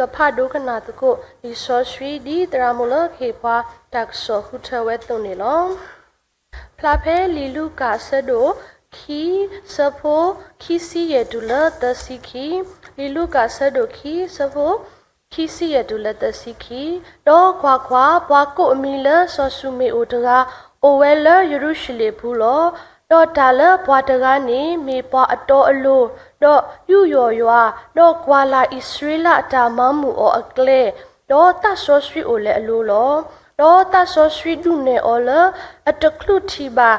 ကဖးဒိကနၣ်သကိးလံာ်စီဆှံ ဒ်သရၣ်မုၣ်လၢကဟ့ၣ်ပှၤတၢ်ကစီၣ်ဃုထၢဝဲအသိးန့ၣ်လီၤ. ဖျါဖဲလံာ်လူၤကၣ်အဆၢဒိၣ်ခံ ဆၢဖိခံဆံယဲၢ်တုၤလၢသၢဆံခံ, လံာ်လူၤကၣ်အဆၢဒိၣ်ခံ ဆၢဖိခံဆံယဲၢ်တုၤလၢသၢဆံခံ, ဒီးကွၢ်ကွၢ်, ပှၤကိးအမံၤလၢစီၤၡူၤမ့ၣ်အိၣ်တဂၤ အိၣ်ဝဲလၢယရူၤၡလ့ၣ်အပူၤလီၤ. ဒီးတၢ်လၢပှၤတဂၤန့ၣ် မ့ၢ်ပှၤအတီအလိၤ, ဒီးယူးယီၣ်ယွၤ, ဒီးကွၢ်လၢ်အံၣ်စရ့လးအတၢ်မၤမုာ်အီၤအကျဲ, ဒီးသးစီဆှံအိၣ်လၢအလိၤလီၤ. ဒီးသးစီဆှံဒုးနဲၣ်အီၤလၢ အတချုးထံၣ်ဘၣ်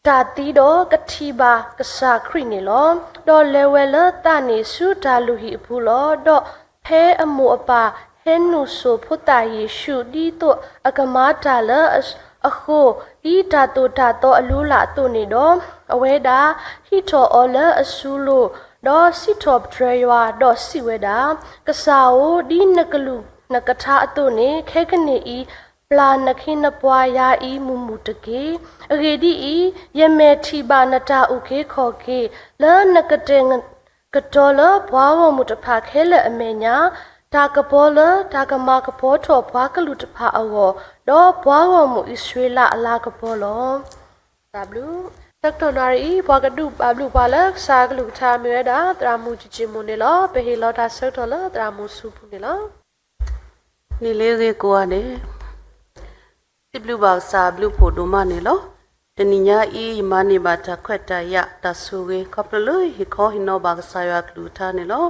တၢ်သံဒီး ကထံၣ်ဘၣ်ကစၢ်ခရံာ်န့ၣ်လီၤ. ဒီးလဲၤဝဲလၢသးန့ၣ်ဆူတၢ်လုၢ်ဟံၣ်အပူၤလီၤ. ဒီးဖဲအမိၢ်အပၢ်ဟဲနုာ်စိာ်ဖိသၣ်ယ့ၣ်ၡူး ဒ်သိးအကမၤတၢ်လၢအဃိ, ဒ်တၢ်သိၣ်တၢ်သီအလုၢ်အလၢ်အသိးန့ၣ်ဒီး, အဝဲဒၣ်ဟံးထီၣ်အီၤလၢအစုလိၤ, ဒီးစံးထီၣ်ပတြၢၤယွၤ, ဒီးစံးဝဲဒၣ်, ကစၢ်ဧၢ, ဒ်နကလုၢ်နကထါအသိးန့ၣ်, ခဲကနံၣ်အံၤ ပျၢ်နခ့နပှၤယၤအံၤမုာ်မုာ်တက့ၢ်. အဂ့ၢ်ဒ်အံၤ, ယမဲာ်ထံၣ်ဘၣ်နတၢ်အုၣ်က့ၤခီၣ်က့ၤ လၢနကတဲာ်ကတီၤလၢပှၤဂီၢ်မုၢ်တဖၣ်ခဲလၢာ်အမဲာ်ညါ, တၢ်ကပီၤလၢတၢ်ကမၤကပီၤထီၣ်ပှၤကလုာ်တဖၣ်အဂီၢ်, ဒီးပှၤဂီၢ်မုၢ်အံၣ်စရ့လးအလၤကပီၤလီၤ. တၢ်ဘျုး. ဆၢကတီၢ်နၣ်ရံၣ်အံၤ ပှၤကဒုးပာ်ဘျုးပှၤလၢကစၢ်အကလုၢ်ကထါမ့ၢ်ဝဲဒၣ် သရၣ်မုၣ်ကက့မူၣ်န့ၣ်လီၤ. ပဟ့ၣ်လီၤတၢ်ဆၢကတီၢ်လၢသရၣ်မုၣ်ဆူပူၤန့ၣ်လီၤ. န့ၣ်လၢအဂ့ၤကိးဂၤဒဲး, စံးဘျုးဘၣ်ကစၢ်အဘျုးအဖှိၣ်ဒိၣ်မးန့ၣ်လီၤ. တနံၤညါအံၤ ယမၤန့ၢ်ဘၣ်တၢ်ခွဲးတၢ်ယာ် တၢ်ဆိၣ်ဂ့ၤ ခီဖျိလၢဟ့ၣ်ခီဟ့ၣ်နီၤဘၣ်ကစၢ်ယွၤအကလုၢ်ကထါန့ၣ်လီၤ.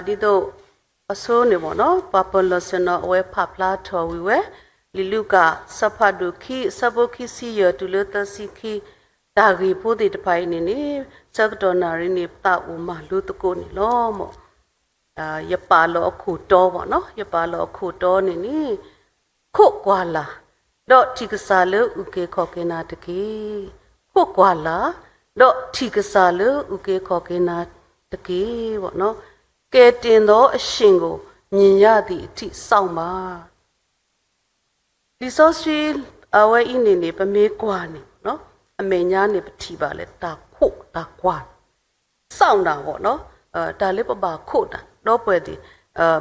ဒ်သိးအဆိန့ၣ်ဘၣ်နီၤ, ပှၤပၢၤလီၢ်ဆ့ၣ်နီၤ အဝဲဖးဖျါထီၣ်ဝံၤဝဲ လံာ်လူၤကၣ် အဆၢဖးဒိၣ်ခံ အဆၢဖိခံဆံယဲၢ်တုၤလၢသၢဆံခံ, တၢ်ဂ့ၢ်ဖိသ့ၣ်တဖၣ်အံၤန့ၣ်န့ၣ်, ဆၢကတီၢ်နၣ်ရံၣ်န့ၣ် ပသးအိၣ်မၤလိသကိးန့ၣ်လီၤ. ယပာ်လီၤအခိၣ်တီဘၣ်နီၤ, ယပာ်လီၤအခိၣ်တီန့ၣ်န့ၣ်, ခိးကွၢ်လၢ်, ဒီးထံၣ်ကစၢ်လၢအုၣ်က့ၤခီၣ်က့ၤနၤတက့ၢ်. ခိးကွၢ်လၢ်, ဒီးထံၣ်ကစၢ်လၢအုၣ်က့ၤခီၣ်က့ၤနၤတက့ၢ်. ကယ်တင်သောအရှင်ကို မြင်ရသည်အထိစောင့်ပါ. လံာ်စီဆှံအဝဲအံၤန့ၣ်န့ၣ် ပမ့ၢ်ကွၢ်န့ၣ်, အမဲာ်ညါန့ၣ် ပထံၣ်ဘၣ်လၢတၢ်ခိးတၢ်ကွၢ်, စောင့်တာဘၣ်နီၤ, တၢ်လၢပဘၣ်ခိးတၢ်, ဒီပုၢ်ဝဲၢ်သ့ၣ်,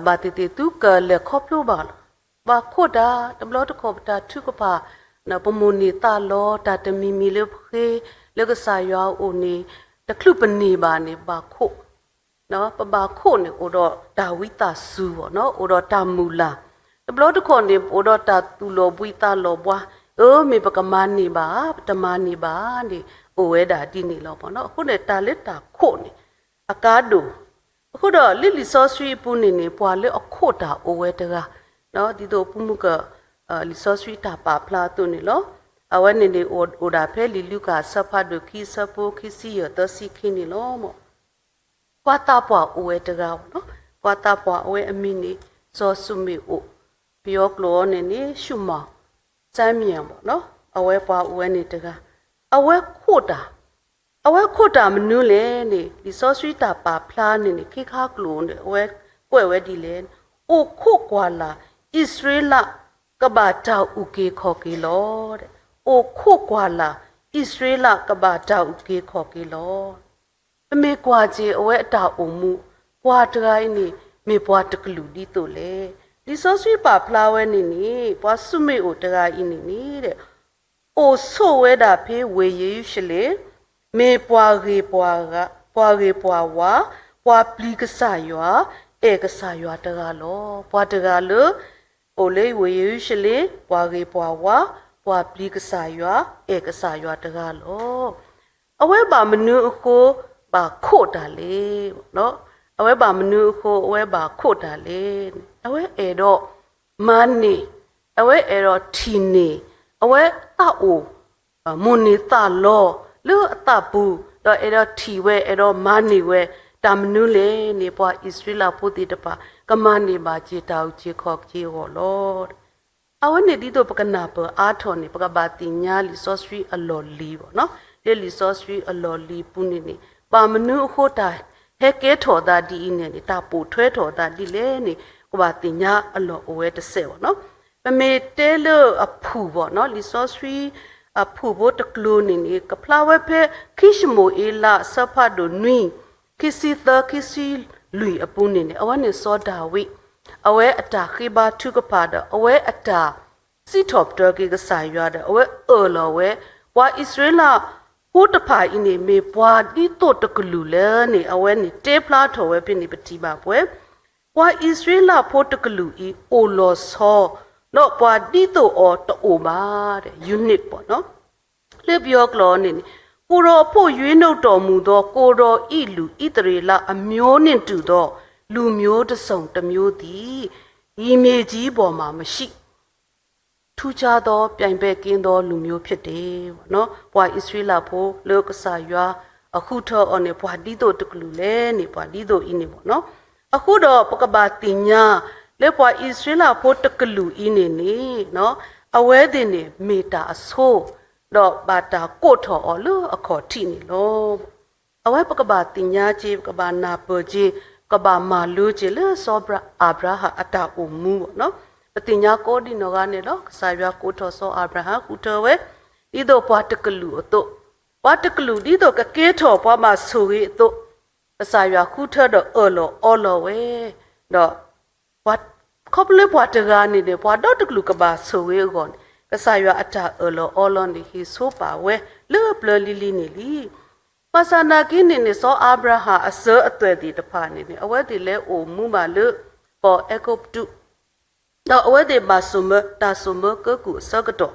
ဘၣ်သ့ၣ်သ့ၣ်သုကလဲၤခီဖျိဘၣ်လီၤ. ဘၣ်ခိးတၢ်, တဘျီတခီၣ်ပတၢ်ထုကဖၣ်, ပမိၣ်န့ၢ်သးလီ တၢ်တမံၤမံၤလၢပဃ့, လၢကစၢ်ယွၤအအိၣ်န့ၣ်, တချုးပန့ၢ်ဘၣ်န့ၣ် ဘၣ်ခိး ပဘၣ်ခိးန့ၣ် အိၣ်ဒီးတၢ်ဝံသးစူၤဘၣ်နီၤ, အိၣ်ဒီးတၢ်မုၢ်လၢ်, တဘျီတခီၣ်န့ၣ် အိၣ်ဒီးတၢ်သူၣ်လီၤဘှံးသးလီၤဘှါ, အၢ မ့ၢ်ပကမၤန့ၢ်ဘၣ်, ပတမၤန့ၢ်ဘၣ်န့ၣ် အိၣ်ဝဲဒၣ်ဒ်န့ၣ်လီၤ. အဃိန့ၣ် တၢ်လၢတၢ်ခိးန့ၣ် အကါဒိၣ်, အဃိဒီးလၢလံာ်စီဆှံအပူၤန့ၣ်န့ၣ် ပှၤလၢအခိးတၢ်အိၣ်ဝဲတဂၤ, ဒ်သိးပမုၢ်က လံာ်စီဆှံတၢ်ပာ်ဖျါအသိးန့ၣ်လီၤ. အဝဲန့ၣ်န့ၣ် အိၣ်ဒၣ်ဖဲလံာ်လူၤကၣ်အဆၢဖးဒိၣ်ခံ အဆၢဖိခံဆံယဲၢ် သၢဆံခံန့ၣ်လီၤ. ကွၢ်သးပှၢ်အိၣ်ဝဲတဂၤဘၣ်နီၤ, ကွၢ်သးပှၢ်အဝဲအမံၤန့ၣ် စီၤၡူၤမ့ၣ်အိၣ်, ပယီၤကျိာ်အီၤန့ၣ်န့ၣ် ရှုမး, Simeon ဘၣ်နီၤ, အဝဲပှၤအိၣ်ဝဲန့ၣ်တဂၤ, အဝဲခိးတၢ်, အဝဲခိးတၢ်မနုၤလဲၣ်န့ၣ် လံာ်စီဆှံတၢ်ပာ်ဖျါန့ၣ်န့ၣ် ခ့ခါကျိာ်န့ၣ် အဝဲကွဲးဝဲဒ်လဲၣ်, အိၣ်ခိးကွၢ်လၢ်, အံၣ်စရ့လးကဘၣ်တၢ်အုၣ်က့ၤခီၣ်က့ၤလီၤ. အိၣ်ခိးကွၢ်လၢ်, အံၣ်စရ့လးကဘၣ်တၢ်အုၣ်က့ၤခီၣ်က့ၤလီၤ. ပမ့ၢ်ကွၢ်က့ၤအဝဲအတၢ်အိၣ်မူ, ပှၤတဂၤအံၤန့ၣ် မ့ၢ်ပှၤတကလုာ်ဒ်သိးလဲၣ်. လံာ်စီဆှံပာ်ဖျါဝဲန့ၣ်န့ၣ် ပှၤၡူမ့ၣ်အိၣ်တဂၤအံၤန့ၣ်န့ၣ် အိၣ်ဆိးဝဲဒၣ်ဖဲဝ့ၢ်ယရူၤၡလ့ၣ်, မ့ၢ်ပှၤဂ့ၤပှၤဝါ, ပှၤပျံၤကစၢ်ယွၤ, အဲၣ်ကစၢ်ယွၤတဂၤလီၤ. ပှၤတဂၤလၢ အိၣ်လၢဝ့ၢ်ယရူၤၡလ့ၣ်, ပှၤဂ့ၤပှၤဝါ, ပှၤပျံၤကစၢ်ယွၤ, အဲၣ်ကစၢ်ယွၤတဂၤလီၤ. အဝဲဘၣ်မနုၤအဃိ ဘၣ်ခိးတၢ်လဲၣ်. အဝဲဘၣ်မနုၤအဃိ အဝဲဘၣ်ခိးတၢ်လဲၣ်. အဝဲအဲၣ်ဒိးမၤန့ၢ်, အဝဲအဲၣ်ဒိးထံၣ်န့ၢ်, အဝဲသးအိၣ် မိၣ်န့ၢ်သးလီလၢအသးပူၤ, ဒီးအဲၣ်ဒိးထံၣ်ဝဲ, အဲၣ်ဒိးမၤန့ၢ်ဝဲ, တၢ်မနုၤလဲၣ်န့ၣ် ပှၤအံၣ်စရ့လးဖိသ့ၣ်တဖၣ် ကမၤန့ၢ်ဘၣ်က့ၤတၢ်အုၣ်က့ၤခီၣ်က့ၤအဂီၢ်လီၤ. အဝဲန့ၣ်ဒ်သိးပကနၢ်ပၢၢ်အါထီၣ်န့ၣ် ပကဘၣ်သ့ၣ်ညါလံာ်စီဆှံအလီၢ်လံၤဘၣ်နီၤ. လၢလံာ်စီဆှံအလီၢ်လံၤပူၤန့ၣ်န့ၣ် ဘၣ်မနုၤအဃိတၢ်ဟဲကဲထီၣ်သးဒ်အံၤန့ၣ်န့ၣ် တၢ်ပိာ်ထွဲထီၣ်သးဒ်လဲၣ်န့ၣ် ကဘၣ်သ့ၣ်ညါအလီၢ်အိၣ်ဝဲတစဲးဘၣ်နီၤ. ပမ့ၢ်တဲလၢအဖုၣ်ဘၣ်နီၤ, လံာ်စီဆှံအဖုၣ်ဖိတကျိၤန့ၣ်န့ၣ် ကဖျါဝဲဖဲ ခံၡမူၤအ့လး အဆၢဖးဒိၣ်နွံ, ခံဆံသၢ, ခံဆံ လွံၢ်အပူၤန့ၣ်န့ၣ် အဝဲန့ၣ်စီၤဒၤဝံး အဝဲအတၢ်ဃ့ဘါထုကဖၣ်ဒီး အဝဲအတၢ်စံးထီၣ်ပတြၢၤက့ၤကစၢ်ယွၤဒီး အဝဲအၢၣ်လီၤဝဲ ပှၤအံၣ်စရ့လးဖိတဖၣ်အံၤန့ၣ် မ့ၢ်ပှၤဒ်သိးတကလုာ်လဲၣ်န့ၣ် အဝဲန့ၣ်တဲဖျါထီၣ်ဝဲဖဲန့ၣ် ပထံၣ်ဘၣ်ပှဲၤ ပှၤအံၣ်စရ့လးဖိတကလုာ်အံၤ အိၣ်လီၤဆီ ဒီးပှၤဒ်သိးအီၤတအိၣ်ဘၣ် unit ပေါ့နော်. လၢပယီၤကျိာ်န့ၣ်န့ၣ် ကိုယ်တော်အဖို့ရွေးနှုတ်တော်မူသော ကိုယ်တော်၏လူ ဣသရေလအမျိုးနှင့်တူသော လူမျိုးတစ်စုံတစ်မျိုးသည် ဒီမြေကြီးပေါ်မှာမရှိ ထူးခြားသော ပြိုင်ဘက်ကင်းသော လူမျိုးဖြစ်တယ်ပေါ့နော်. ပှၤအံၣ်စရ့လးဖိလၢကစၢ်ယွၤအဃုထၢအီၤန့ၣ် ပှၤဒ်သိးတကလုာ်လဲၣ်န့ၣ် ပှၤဒ်သိးအံၤန့ၣ်ပေါ့နော်. အဃိဒီးပကဘၣ်သ့ၣ်ညါ လၢပှၤအံၣ်စရ့လးဖိတကလုာ်အံၤန့ၣ်န့ၣ် အဝဲသ့ၣ်န့ၣ် မ့ၢ်တၢ်အဆိ ဒီးဘၣ်တၢ်ကိးထီၣ်အီၤလၢအခီၣ်ထံးန့ၣ်လီၤ. အဝဲပကဘၣ်သ့ၣ်ညါက့ၤ ပကဘၣ်နၢ်ပၢၢ်က့ၤ ကဘၣ်မၤလိက့ၤလၢစီၤအၤဘြၤဟၣ်အတၢ်အိၣ်မူပေါ့နော်. ပသ့ၣ်ညါကိးဒံနီၢ်ဂၤန့ၣ်လီၤ. ကစၢ်ယွၤကိးထီၣ်စီၤအၤဘြၤဟၣ် ဃုထၢဝဲ ဒ်သိးပှၤတကလုာ်အသိး, ပှၤတကလုာ်ဒ်သိးကကဲထီၣ်ပှၤဘၣ်ဆိၣ်ဂ့ၤအသိး, ကစၢ်ယွၤဃုထၢဒီးအၢၣ်လီၤအီလီၤဝဲ, ဒီး ခီဖျိလၢပှၤတဂၤန့ၣ်န့ၣ် ပှၤဒီတကလုာ်ကဘၣ်ဆိၣ်ဂ့ၤအဂီၢ်န့ၣ် ကစၢ်ယွၤအတၢ်အၢၣ်လီၤအီလီၤန့ၣ် ဟ့ၣ်ဆိပာ်ဝဲလၢပျၢၤလံၤလံၤန့ၣ်လံ. ဘၣ်ဆၣ်နာ်က့န့ၣ်န့ၣ် စီၤအၤဘြၤဟၣ်အစၢၤအသွဲၣ်သ့ၣ်တဖၣ်န့ၣ်န့ၣ် အဝဲသ့ၣ်လဲၤအိၣ်မူဘၣ်လၢကီၢ်အဲၤကူပတူး ဒီးအဝဲသ့ၣ်ဘၣ်ဆိၣ်မၢ တၢ်ဆိၣ်မၢကၢကုၢ်အဆၢကတီၢ်,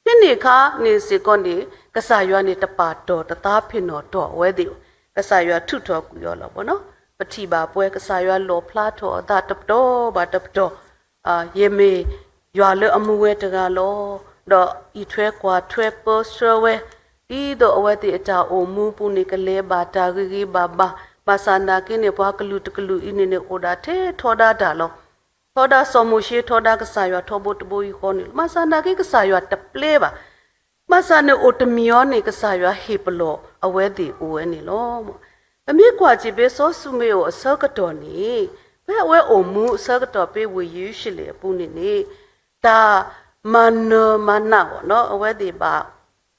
ဖဲန့ၣ်အခါန့ၣ်စ့ၢ်ကီးန့ၣ် ကစၢ်ယွၤန့ၣ်တပာ်တီၢ်တသးဖ့ၣ်နီၣ်တီၢ်အဝဲသ့ၣ်, ကစၢ်ယွၤထုးထီၣ်ကွံာ်အီၤလီၤဘီနီၤ. ပထံၣ်ဘၣ်ပှဲၤ ကစၢ်ယွၤလီၣ်ဖျါထီၣ်အသးတပတီၢ်ဘၣ်တပတီၢ်, ယမ့ၢ်ယွၤလၢအမူဝဲတဂၤလီၤ. ဒီးအံးထွဲကွၢ်ထွဲပၢဆှၢဝဲ, ဒ်သိးအဝဲသ့ၣ်အတၢ်အိၣ်မူပူၤန့ၣ် ကလဲၤဘၣ်တၢ်ဂ့ၤဂ့ၤဘၣ်ဘၣ်, ဘၣ်ဆၣ်နာ်က့န့ၣ် ပှၤကလုာ်တကလုာ်အံၤန့ၣ်န့ၣ် အိၣ်ဒၣ်ထဲထီဒါတၢ်လီၤ. ထီဒါစီၤမိၤၡ့ ထီဒါကစၢ်ယွၤထီဘိတဘိအံၤဃီန့ၣ်လီၤ. ဘၣ်ဆၣ်နာ်က့ကစၢ်ယွၤတပျဲဘၣ်. ဘၣ်ဆၣ်န့ၣ်အိၣ်တမံၤအီၤန့ၣ် ကစၢ်ယွၤဟ့ၣ်ပလီၢ်အဝဲသ့ၣ်အိၣ်ဝဲန့ၣ်လီၤ. ပမ့ၢ်ကွၢ်က့ၤဖဲစီၤၡူမ့ၣ်အိၣ်အဆၢကတီၢ်န့ၣ်, ဖဲအဝဲအိၣ်မူအဆၢကတီၢ်ဖဲဝ့ၢ်ယရူၤၡလ့ၣ်အပူၤန့ၣ်န့ၣ်, တၢ်မၤနၢၤမၤနးဘီနီၤ အဝဲသ့ၣ်ဘၣ်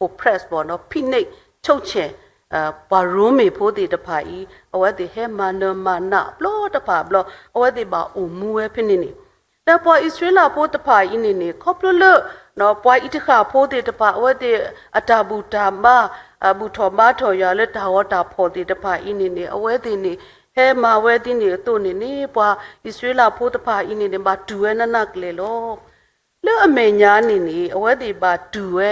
oppress ဘီနီၤ ဖိနှိပ်ချုပ်ချယ် ပှၤရိမ့ၤဖိသ့ၣ်တဖၣ်အံၤ အဝဲသ့ၣ်ဟဲမၤနၢၤမၤနးအဘျီတဖၣ်အဘျီ အဝဲသ့ၣ်ဘၣ်အိၣ်မူဝဲဖဲန့ၣ်န့ၣ်, ဒီးပှၤအံၣ်စရ့လးဖိတဖၣ်အံၤန့ၣ်န့ၣ် ခီဖျိလၢ ပှၤအံးတဃၣ်ဖိသ့ၣ်တဖၣ် အဝဲသ့ၣ်အတၢ်ဘူၣ်တၢ်ဘါ ဘူၣ်ထီၣ်ဘါထီၣ်ယွၤလၢတၢ်ဂီၤတၢ်ဖီၣ်သ့ၣ်တဖၣ်အံၤန့ၣ်န့ၣ် အဝဲသ့ၣ်န့ၣ် ဟဲမၤဝဲသ့ၣ်န့ၣ်အသိးန့ၣ်န့ၣ် ပှၤအံၣ်စရ့လးဖိတဖၣ်အံၤန့ၣ်န့ၣ် ဘၣ်တူၢ်ဝဲနးနးကလဲာ်လီၤ. လၢအမဲာ်ညါန့ၣ်န့ၣ် အဝဲသ့ၣ်ဘၣ်တူၢ်ဝဲ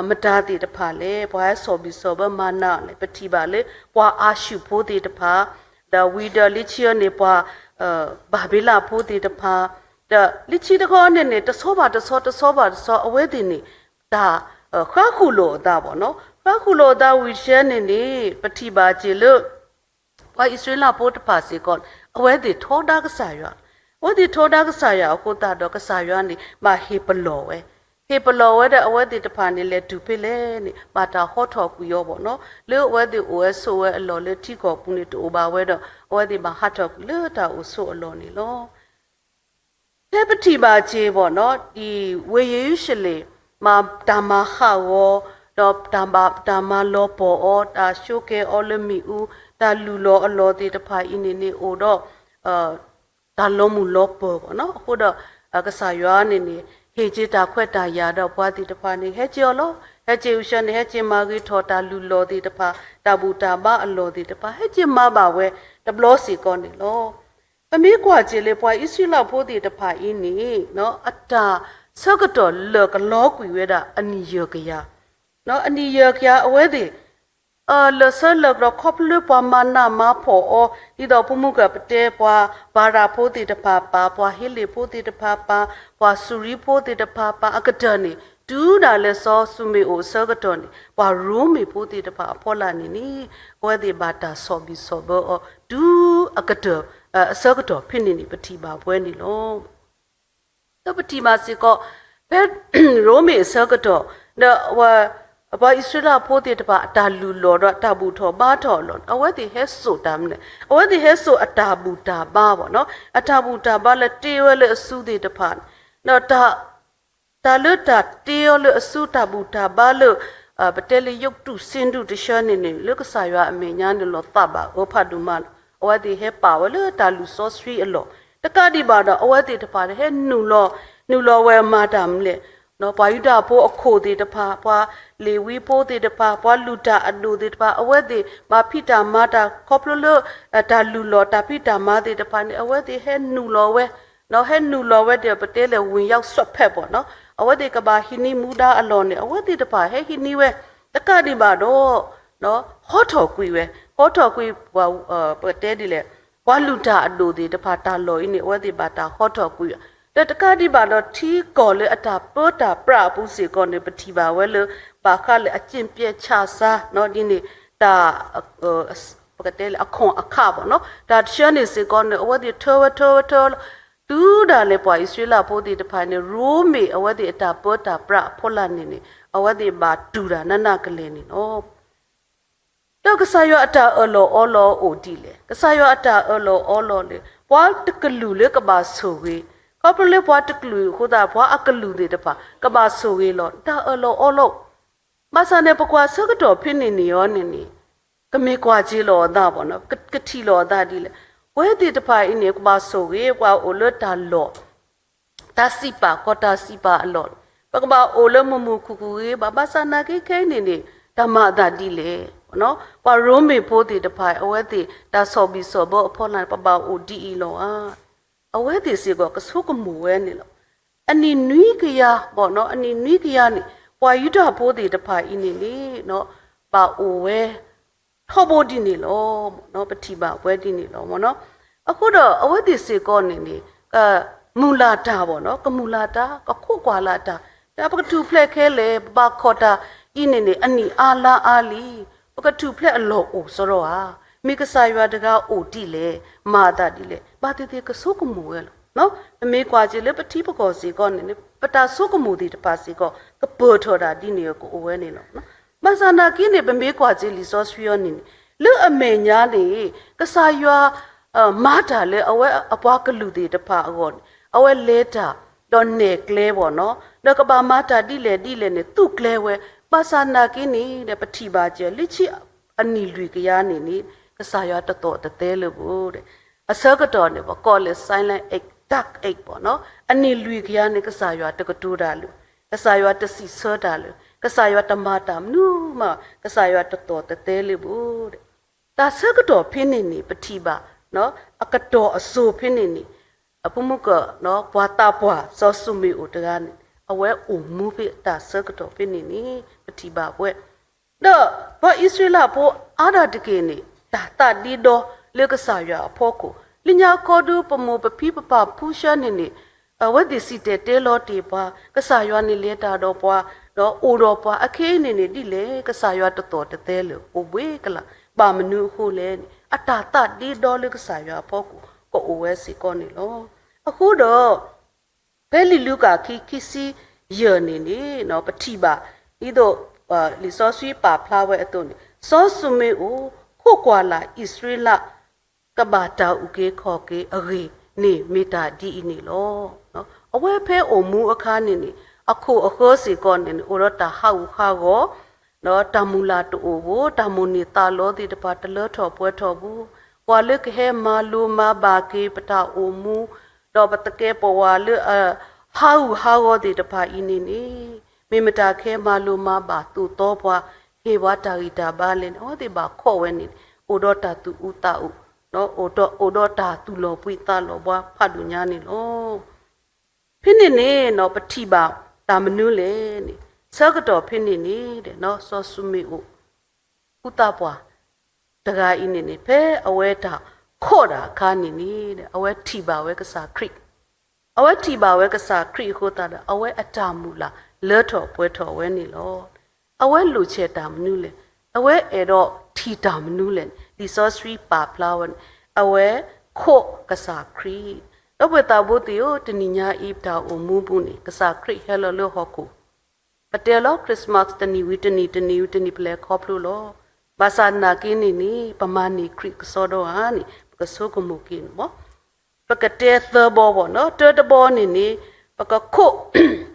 မတၤသ့ၣ်တဖၣ်လဲၣ်, ပှၤဟဲစီၣ်ဘံၣ်စီၣ်ဘၢမၤနးလဲၣ်, ပထံၣ်ဘၣ်လၢ ပှၤအၤၡူၣ်ဖိသ့ၣ်တဖၣ်, ဒီးဝံၤဒီးလၢခံအီၤန့ၣ် ပှၤ ဘၤဘ့လၣ်ဖိသ့ၣ်တဖၣ်, ဒီးလၢခံတခီန့ၣ်န့ၣ် တဆီဘၣ်တဆီ တဆီဘၣ်တဆီ အဝဲသ့ၣ်န့ၣ် တၢ် ဃါဃုာ်လိာ်အသးဘီနီၤ, ဃါဃုာ်လိာ်အသးဝံၤတဆၢန့ၣ်န့ၣ် ပထံၣ်ဘၣ်က့ၤလၢ ပှၤအံၣ်စရ့လးဖိတဖၣ်စ့ၢ်ကီး အဝဲသ့ၣ်ထီဒါကစၢ်ယွၤ, အဝဲသ့ၣ်ထီဒါကစၢ်ယွၤအဃိသတးဒီး ကစၢ်ယွၤန့ၣ် ဘၣ်ဟ့ၣ်ပလီၢ်ဝဲ, ဟ့ၣ်ပလီၢ်ဝဲဒီး အဝဲသ့ၣ်တဖၣ်န့ၣ် လဲၤတုၤဖဲလဲၣ်န့ၣ် ဘၣ်တၢ်ဟီထီၣ်ကွံာ်အီၤဘီနီၤ, လၢအဝဲသ့ၣ်အိၣ်ဝဲဆိးဝဲအလီၢ်လၢထံကီၢ်ပူၤန့ၣ် တအိၣ်ဘၣ်ဝဲဒီး အဝဲသ့ၣ်ဘၣ်ဟးထီၣ်ကွံာ်လၢတၢ်အိၣ်ဆိးအလီၢ်န့ၣ်လီၤ. ဖဲပထံၣ်ဘၣ်က့ၤဘီနီၤ ဒ်ဝ့ၢ်ယရူၤၡလ့ၣ် မၤတၢ်မၤဟးဂီၤ ဒီးတၢ်မၤလီၤပှီၢ်အီၤ တၢ်ဆိးကဲအီၤလၢမ့ၣ်အူ တၢ်လုၢ်လီၤအလီၢ်သ့ၣ်တဖၣ်အံၤန့ၣ်န့ၣ် အိၣ်ဒီး တၢ်လီၤမုၢ်လီၤပှီၢ်ဘီနီၤ, အဃိဒီး ကစၢ်ယွၤန့ၣ်န့ၣ် ဟ့ၣ်က့ၤတၢ်ခွဲးတၢ်ယာ်ဒီးပှၤသ့ၣ်တဖၣ်န့ၣ် ဟဲက့ၤအီၤလီၤ, ဟဲက့ၤအုဆၢန့ၣ် ဟဲက့ၤမၤဂ့ၤထီၣ်တၢ်လုၢ်လီၢ်သ့ၣ်တဖၣ် တၢ်ဘူၣ်တၢ်ဘါအလီၢ်သ့ၣ်တဖၣ် ဟဲက့ၤမၤဘၣ်ဝဲတဘျီစ့ၢ်ကီးန့ၣ်လီၤ. ပမ့ၢ်ကွၢ်က့ၤလၢပှၤအံၣ်စရ့လးဖိသ့ၣ်တဖၣ်အံၤန့ၣ် အတၢ်ဆၢကတီၢ်လၢာ်ကလီကွံာ်ဝဲဒၣ်အနံၣ်ယဲၢ်ကယၤ, အနံၣ်ယဲၢ်ကယၤအဝဲသ့ၣ် လၢာ်ဆၢလၢာ်ကလီခီဖျိလၢပှၤမၤနးမၤဖှီၣ်အီၤ ဒ်သိးဖိမုၣ်ကပတဲ ပှၤပၤရးဖိသ့ၣ်တဖၣ်ပာ်, ပှၤဟ့လ့ၣ်ဖိသ့ၣ်တဖၣ်ပာ်, ပှၤစူၤရံဖိသ့ၣ်တဖၣ်ပာ်အကတၢၢ်န့ၣ် တုၤဒၣ်လဲာ်စီၤၡူမ့ၣ်အိၣ်အဆၢကတီၢ်န့ၣ် ပှၤရိမ့ၤဖိသ့ၣ်တဖၣ်အဖီလာ်န့ၣ်န့ၣ် အဝဲသ့ၣ်ဘၣ်တၢ်ဆီၣ်ဘံၣ်ဆီၣ်ဘၢအီၤ တုၤအကတၢၢ် အဆၢကတီၢ်ဖဲန့ၣ်န့ၣ် ပထံၣ်ဘၣ်ပှဲၤန့ၣ်လီၤ. ဒီးပထံၣ်ဘၣ်စ့ၢ်ကီး ဖဲရိမ့ၤအဆၢကတီၢ် ဒီး ပှၤအံၣ်စရ့လးဖိသ့ၣ်တဖၣ် အတၢ်လုၢ်လီၢ်ဒီးအတၢ်ဘူၣ်ထီၣ်ဘါထီၣ်အလီၢ်န့ၣ် အဝဲသ့ၣ်ဟဲစိာ်တၢ်မနုၤလဲၣ်, အဝဲသ့ၣ်ဟဲစိာ်အတၢ်ဘူၣ်တၢ်ဘါဘီနီၤ, အတၢ်ဘူၣ်တၢ်ဘါလၢတ့ဝဲလၢအစုသ့ၣ်တဖၣ်န့ၣ် ဒီး တၢ်လၢတၢ်တ့အီၤလၢအစုတၢ်ဘူၣ်တၢ်ဘါလၢ ပတဲလၢယိးတူၢ်စ့ဒူၣ်တဆၢန့ၣ်န့ၣ် လၢကစၢ်ယွၤအမဲာ်ညါန့ၣ်လီၤသးဘၣ်အၢဖးဒိၣ်မးလီၤ. အဝဲသ့ၣ်ဟဲပာ်ဝဲလၢတၢ်လုၢ်စီဆှံအလီၢ်, တကးဒံးဘၣ်ဒီး အဝဲသ့ၣ်တဖၣ်န့ၣ် ဟဲနုာ်လီၤ, နုာ်လီၤဝဲမၤတၢ်မနုၤလဲၣ်, ပှၤယူဒၤဖိအခိၣ်သ့ၣ်တဖၣ်, ပှၤလ့ၤဝံဖိသ့ၣ်တဖၣ်, ပှၤလုၢ်တၢ်အဒိၣ်သ့ၣ်တဖၣ်, အဝဲသ့ၣ်မၤဖံးတၢ်မၤတၢ်ခီဖျိလၢ တၢ်လုၢ်လီၢ်တၢ်ဖံးတၢ်မၤသ့ၣ်တဖၣ်န့ၣ် အဝဲသ့ၣ်ဟဲနုာ်လီၤဝဲ, ဟဲနုာ်လီၤဝဲဒီး ပတဲလဲၣ် ဝင်ရောက်စွက်ဖက်ပေါ့နော်, အဝဲသ့ၣ်ကဘၣ်ဟံးန့ၢ်မူဒါအလီၢ်န့ၣ် အဝဲသ့ၣ်တဖၣ်ဟဲဟံးန့ၢ်ဝဲ, တကးဒံးဘၣ်ဒီး ဟီထီၣ်ကွံာ်ဝဲ, ဟီထီၣ်ကွံာ်ပှၤ ပတဲဒ်လဲၣ်, ပှၤလုၢ်တၢ်အဒိၣ်သ့ၣ်တဖၣ်တၢ်လီၢ်အံၤန့ၣ် အဝဲသ့ၣ်ဘၣ်တၢ်ဟီထီၣ်ကွံာ်, ဒီးတကးဒံးဘၣ်ဒီး ထံကီၢ်လၢအတၢ်ပၢတၢ်ပြးအပူၤစ့ၢ်ကီးန့ၣ် ပထံၣ်ဘၣ်ဝဲလၢ ဘၣ်ဃးလၢအကျင့်ပျက်ခြစား ဒ်န့ၣ် တၢ် ပကတဲလၢအခွန်အခပေါ့နော်, တၢ်တဆှၢန့ၣ်စ့ၢ်ကီးန့ၣ် အဝဲသ့ၣ်ထၢဝဲထၢဝဲထၢလီၤ, တုၤဒၣ်လဲာ်ပှၤအံၣ်စရ့လးဖိသ့ၣ်တဖၣ်န့ၣ် ရိမ့ၤအဝဲသ့ၣ်အတၢ်ပၢတၢ်ပြးအဖီလာ်န့ၣ်န့ၣ် အဝဲသ့ၣ်ဘၣ်တူၢ်တၢ်နးနးကလဲာ်န့ၣ်လီၤ. ဒီးကစၢ်ယွၤအတၢ်အၢၣ်လီၤအီလီၤအိၣ်ဒ်လဲၣ်, ကစၢ်ယွၤအတၢ်အၢၣ်လီၤအီလီၤန့ၣ် ပှၤတကလုာ်လၢကဘၣ်ဆိၣ်ဂ့ၤ, ခီဖျိလၢပှၤတကလုာ်အဃိသတး ပှၤအကလုာ်သ့ၣ်တဖၣ် ကဘၣ်ဆိၣ်ဂ့ၤလီၤ, တၢ်အၢၣ်လီၤအီလီၤ ဘၣ်ဆၣ်န့ၣ် ပကွၢ်ဆၢကတီၢ်ဖဲန့ၣ်န့ၣ်အီၤန့ၣ်န့ၣ် ကမ့ၢ်ကွၢ်က့ၤလီၤအသးဘၣ်နီၤ, ကထံၣ်လီၤအသးဒ်လဲၣ်, ပဝဲသ့ၣ်တဖၣ်အံၤန့ၣ် ကဘၣ်ဆိၣ်ဂ့ၤ ပှၤအိၣ်လၢတၢ်လီၢ် တၢ်စံးပာ်ကီၢ်တၢ်စံးပာ်အလီၢ်, ပကဘၣ်အိၣ်လၢမုာ်မုာ်ခုၣ်ခုၣ်ဂ့ၤဘၣ်, ဘၣ်ဆၣ်နာ်က့ခဲအံၤန့ၣ်န့ၣ် တၢ်မၤအသးဒ်လဲၣ်, ပှၤရိမ့ၤဖိသ့ၣ်တဖၣ် အဝဲသ့ၣ်တၢ်ဆီၣ်ဘံၣ်ဆီၣ်ဘၢအဖီလာ်န့ၣ် ပဘၣ်အိၣ်ဒ်အံၤလီၤဧါ, အဝဲသ့ၣ်စ့ၢ်ကီးကဆိကမိၣ်ဝဲန့ၣ်လီၤ. အနံၣ်နွံကယၤဘၣ်နီၤ, အနံၣ်နွံကယၤန့ၣ် ပှၤယူဒၤဖိသ့ၣ်တဖၣ်အံၤန့ၣ်န့ၣ် ဘၣ်အိၣ်ဝဲ ထီဘိဒ်န့ၣ်လီၤ. ပထံၣ်ဘၣ်ဝဲဒ်န့ၣ်လီၤ. အဃိဒီးအဝဲသ့ၣ်စ့ၢ်ကီးန့ၣ်န့ၣ် ကမုၢ်လၢ်တၢ်ဘၣ်နီၤ, ကမုၢ်လၢ်တၢ်, ကခိးကွၢ်လၢ်တၢ်, ဒီးပကထူၣ်ဖျဲးခဲလၢာ်, ပဘၣ်ခိးတၢ်အံၤန့ၣ်န့ၣ် အနံၣ်အါလါအါလံ, ပကထူၣ်ဖျဲးအလီၢ်အိၣ်စရီဧါ, မ့ၢ်ကစၢ်ယွၤတဂၤအိၣ်ဒ်လဲၣ်, မၤအသးဒ်လဲၣ်, ဘၣ်သ့ၣ်သ့ၣ်ကဆိကမိၣ်ဝဲလီၤ. ပမ့ၢ်ကွၢ်က့ၤလၢပထံပကီၢ်စ့ၢ်ကီးန့ၣ်န့ၣ် ပတၢ်ဆိကမိၣ်သ့ၣ်တဖၣ်စ့ၢ်ကီး ကပၢၢ်ထီၣ်တၢ်ဒ်န့ၣ်ကအိၣ်ဝဲန့ၣ်လီၤ. ဘၣ်ဆၣ်နာ်က့န့ၣ် ပမ့ၢ်ကွၢ်က့ၤလံာ်စီဆှံအံၤန့ၣ်န့ၣ် လၢအမဲာ်ညါန့ၣ် ကစၢ်ယွၤ မၤတၢ်လၢအဝဲအပှၤကလုာ်သ့ၣ်တဖၣ်အဂီၢ်န့ၣ် အဝဲလဲၤတၢ် ဒီးနဲၣ်ကျဲဘၣ်နီၤ, ဒီးကဘၣ်မၤတၢ်ဒ်လဲၣ်ဒ်လဲၣ်န့ၣ် သူၣ်ကျဲဝဲ, ဘၣ်ဆၣ်နာ်က့န့ၣ် ပထံၣ်ဘၣ်က့ၤ လၢခံအနံၣ်လွံၢ်ကယၤန့ၣ်န့ၣ် ကစၢ်ယွၤတသီၣ်တသဲလၢၤဘၣ်. အဆၢကတီၢ်န့ၣ် ပကိးလၢ silent age, dark age ဘၣ်နီၤ, အနံၣ်လွံၢ်ကယၤန့ၣ် ကစၢ်ယွၤတကတိၤတၢ်လၢၤ, ကစၢ်ယွၤတစံးဆၢတၢ်လၢၤ, ကစၢ်ယွၤတမၤတၢ်မနုၤမး, ကစၢ်ယွၤတသီၣ်တသဲလၢၤဘၣ်. တၢ်ဆၢကတီၢ်ဖဲန့ၣ်န့ၣ် ပထံၣ်ဘၣ် အကတီၢ်အစိၤဖဲန့ၣ်န့ၣ် အဖိမုၣ်က ပှၤသးပှၢ်စီၤၡမူၤအ့လ်တဂၤန့ၣ် အဝဲအိၣ်မူဖဲတၢ်ဆၢကတီၢ်ဖဲန့ၣ်န့ၣ် ပထံၣ်ဘၣ်ဝဲ, ဒီးပှၤအံၣ်စရ့လးဖိအါဒၣ်တက့ၢ်န့ၣ် တၢ်သးဒ့ဒီလၢကစၢ်ယွၤအဖီခိၣ်, လၢညါခီဒု ပမိၢ်ပဖံပပၢ်ဖုဆှၢန့ၣ်န့ၣ် အဝဲသ့ၣ်စံၣ်တဲၤတဲလီၤတ့ၢ်ပှၤ, ကစၢ်ယွၤန့ၣ်လဲၤတၢ်ဒီးပှၤ, ဒီးအိၣ်ဒီးပှၤအခဲအံၤန့ၣ်န့ၣ် ဒ်လဲၣ် ကစၢ်ယွၤတသီၣ်တသဲလၢၤ အိၣ်ဘှ့ကလာ်, ဘၣ်မနုၤအဃိလဲၣ်န့ၣ် အတၢ်သးဒ့ဒီလၢကစၢ်ယွၤအဖီခိၣ် ကအိၣ်ဝဲစ့ၢ်ကီးန့ၣ်လီၤ. အဃိဒီး ဖဲလံာ်လူၤကၣ်ခံ ခံဆံယဲၢ်န့ၣ်န့ၣ် ပထံၣ်ဘၣ် ဒ်သိး လံာ်စီဆှံပာ်ဖျါဝဲအသိးန့ၣ် စီၤၡမူၤအ့လ် ခိးကွၢ်လၢ်အံၣ်စရ့လး ကဘၣ်တၢ်အုၣ်က့ၤခီၣ်က့ၤအဂ့ၢ်န့ၣ် မ့ၢ်တၢ်ဒ်အံၤန့ၣ်လီၤ. အဝဲဖဲအိၣ်မူအခါန့ၣ်န့ၣ် အခိၣ်အဃၢစ့ၢ်ကီးန့ၣ်န့ၣ် အိၣ်ဒီးတၢ်ဟးဂူာ်ဟးဂီၤ ဒီးတၢ်မုၢ်လၢ်တအိၣ်ဘၣ်, တၢ်မိၣ်န့ၢ်သးလီသ့ၣ်တဖၣ်တလၢထီၣ်ပှဲၤထီၣ်ဘၣ်, ပှၤလၢကဟဲမၤလိမၤဘၣ်က့ၤပတၢ်အိၣ်မူ, ဒီးပသကဲးပဝးလၢအ ဟးဂူာ်ဟးဂီၤသ့ၣ်တဖၣ်အံၤန့ၣ်န့ၣ် မ့ၢ်မတၤကဟဲမၤလိမၤဘၣ်သိၣ်သီပှၤ, ဟ့ၣ်ပှၤတၢ်ဂံၢ်တၢ်ဘါလဲၣ်န့ၣ် အဝဲသ့ၣ်ဘၣ်ခိးဝဲန့ၣ် အိၣ်ဒီးတၢ်သူၣ်အုးသးအုး, အိၣ်ဒီးတၢ်သူၣ်လီၤဘှံးသးလီၤဘှါဖးဒိၣ်ညါန့ၣ်လီၤ. ဖဲန့ၣ်န့ၣ် ပထံၣ်ဘၣ်တၢ်မနုၤလဲၣ်န့ၣ် ဆၢကတီၢ်ဖဲန့ၣ်န့ၣ် စီၤၡမူၤအ့လ် အူသးပှၢ်တဂၤအံၤန့ၣ်န့ၣ် ဖဲအဝဲတၢ်ခိးတၢ်အခါန့ၣ်န့ၣ် အဝဲထံၣ်ဘၣ်ဝဲကစၢ်ခရံာ်, အဝဲထံၣ်ဘၣ်ဝဲကစၢ်ခရံာ်အဃိသတးဒီး အဝဲအတၢ်မုၢ်လၢ်လၢထီၣ်ပှဲၤထီၣ်ဝဲန့ၣ်လီၤ. အဝဲလိၣ်ဆဲးတၢ်မနုၤလဲၣ်, အဝဲအဲၣ်ဒိးထံၣ်တၢ်မနုၤလဲၣ်, လံာ်စီဆှံပာ်ဖျါဝဲန့ၣ် အဝဲခိးကစၢ်ခရံာ်, ဒီပုၢ်ဝဲၢ်သးဘိသ့ၣ်ဧၢ, တနံၤညါအံၤပတၢ်အိၣ်မူပူၤန့ၣ် ကစၢ်ခရံာ်ဟဲလီၤလၢဟီၣ်ခိၣ် ပတဲလီၤ Christmas တနံၤဝံၤတနံၤ တနံၤဝံၤတနံၤ ပလဲၤခီဖျိလီၤ. ဘၣ်ဆၣ်နာ်က့န့ၣ်န့ၣ် ပမၤန့ၢ်ခရံာ်ကစီဒီဧါန့ၣ် ပကဆိကမိၣ်က့ၤန့ၣ်မး. ပကတဲသၢဘီဘၣ်နီၤ, တၢတဘီန့ၣ်န့ၣ် ပကခိး,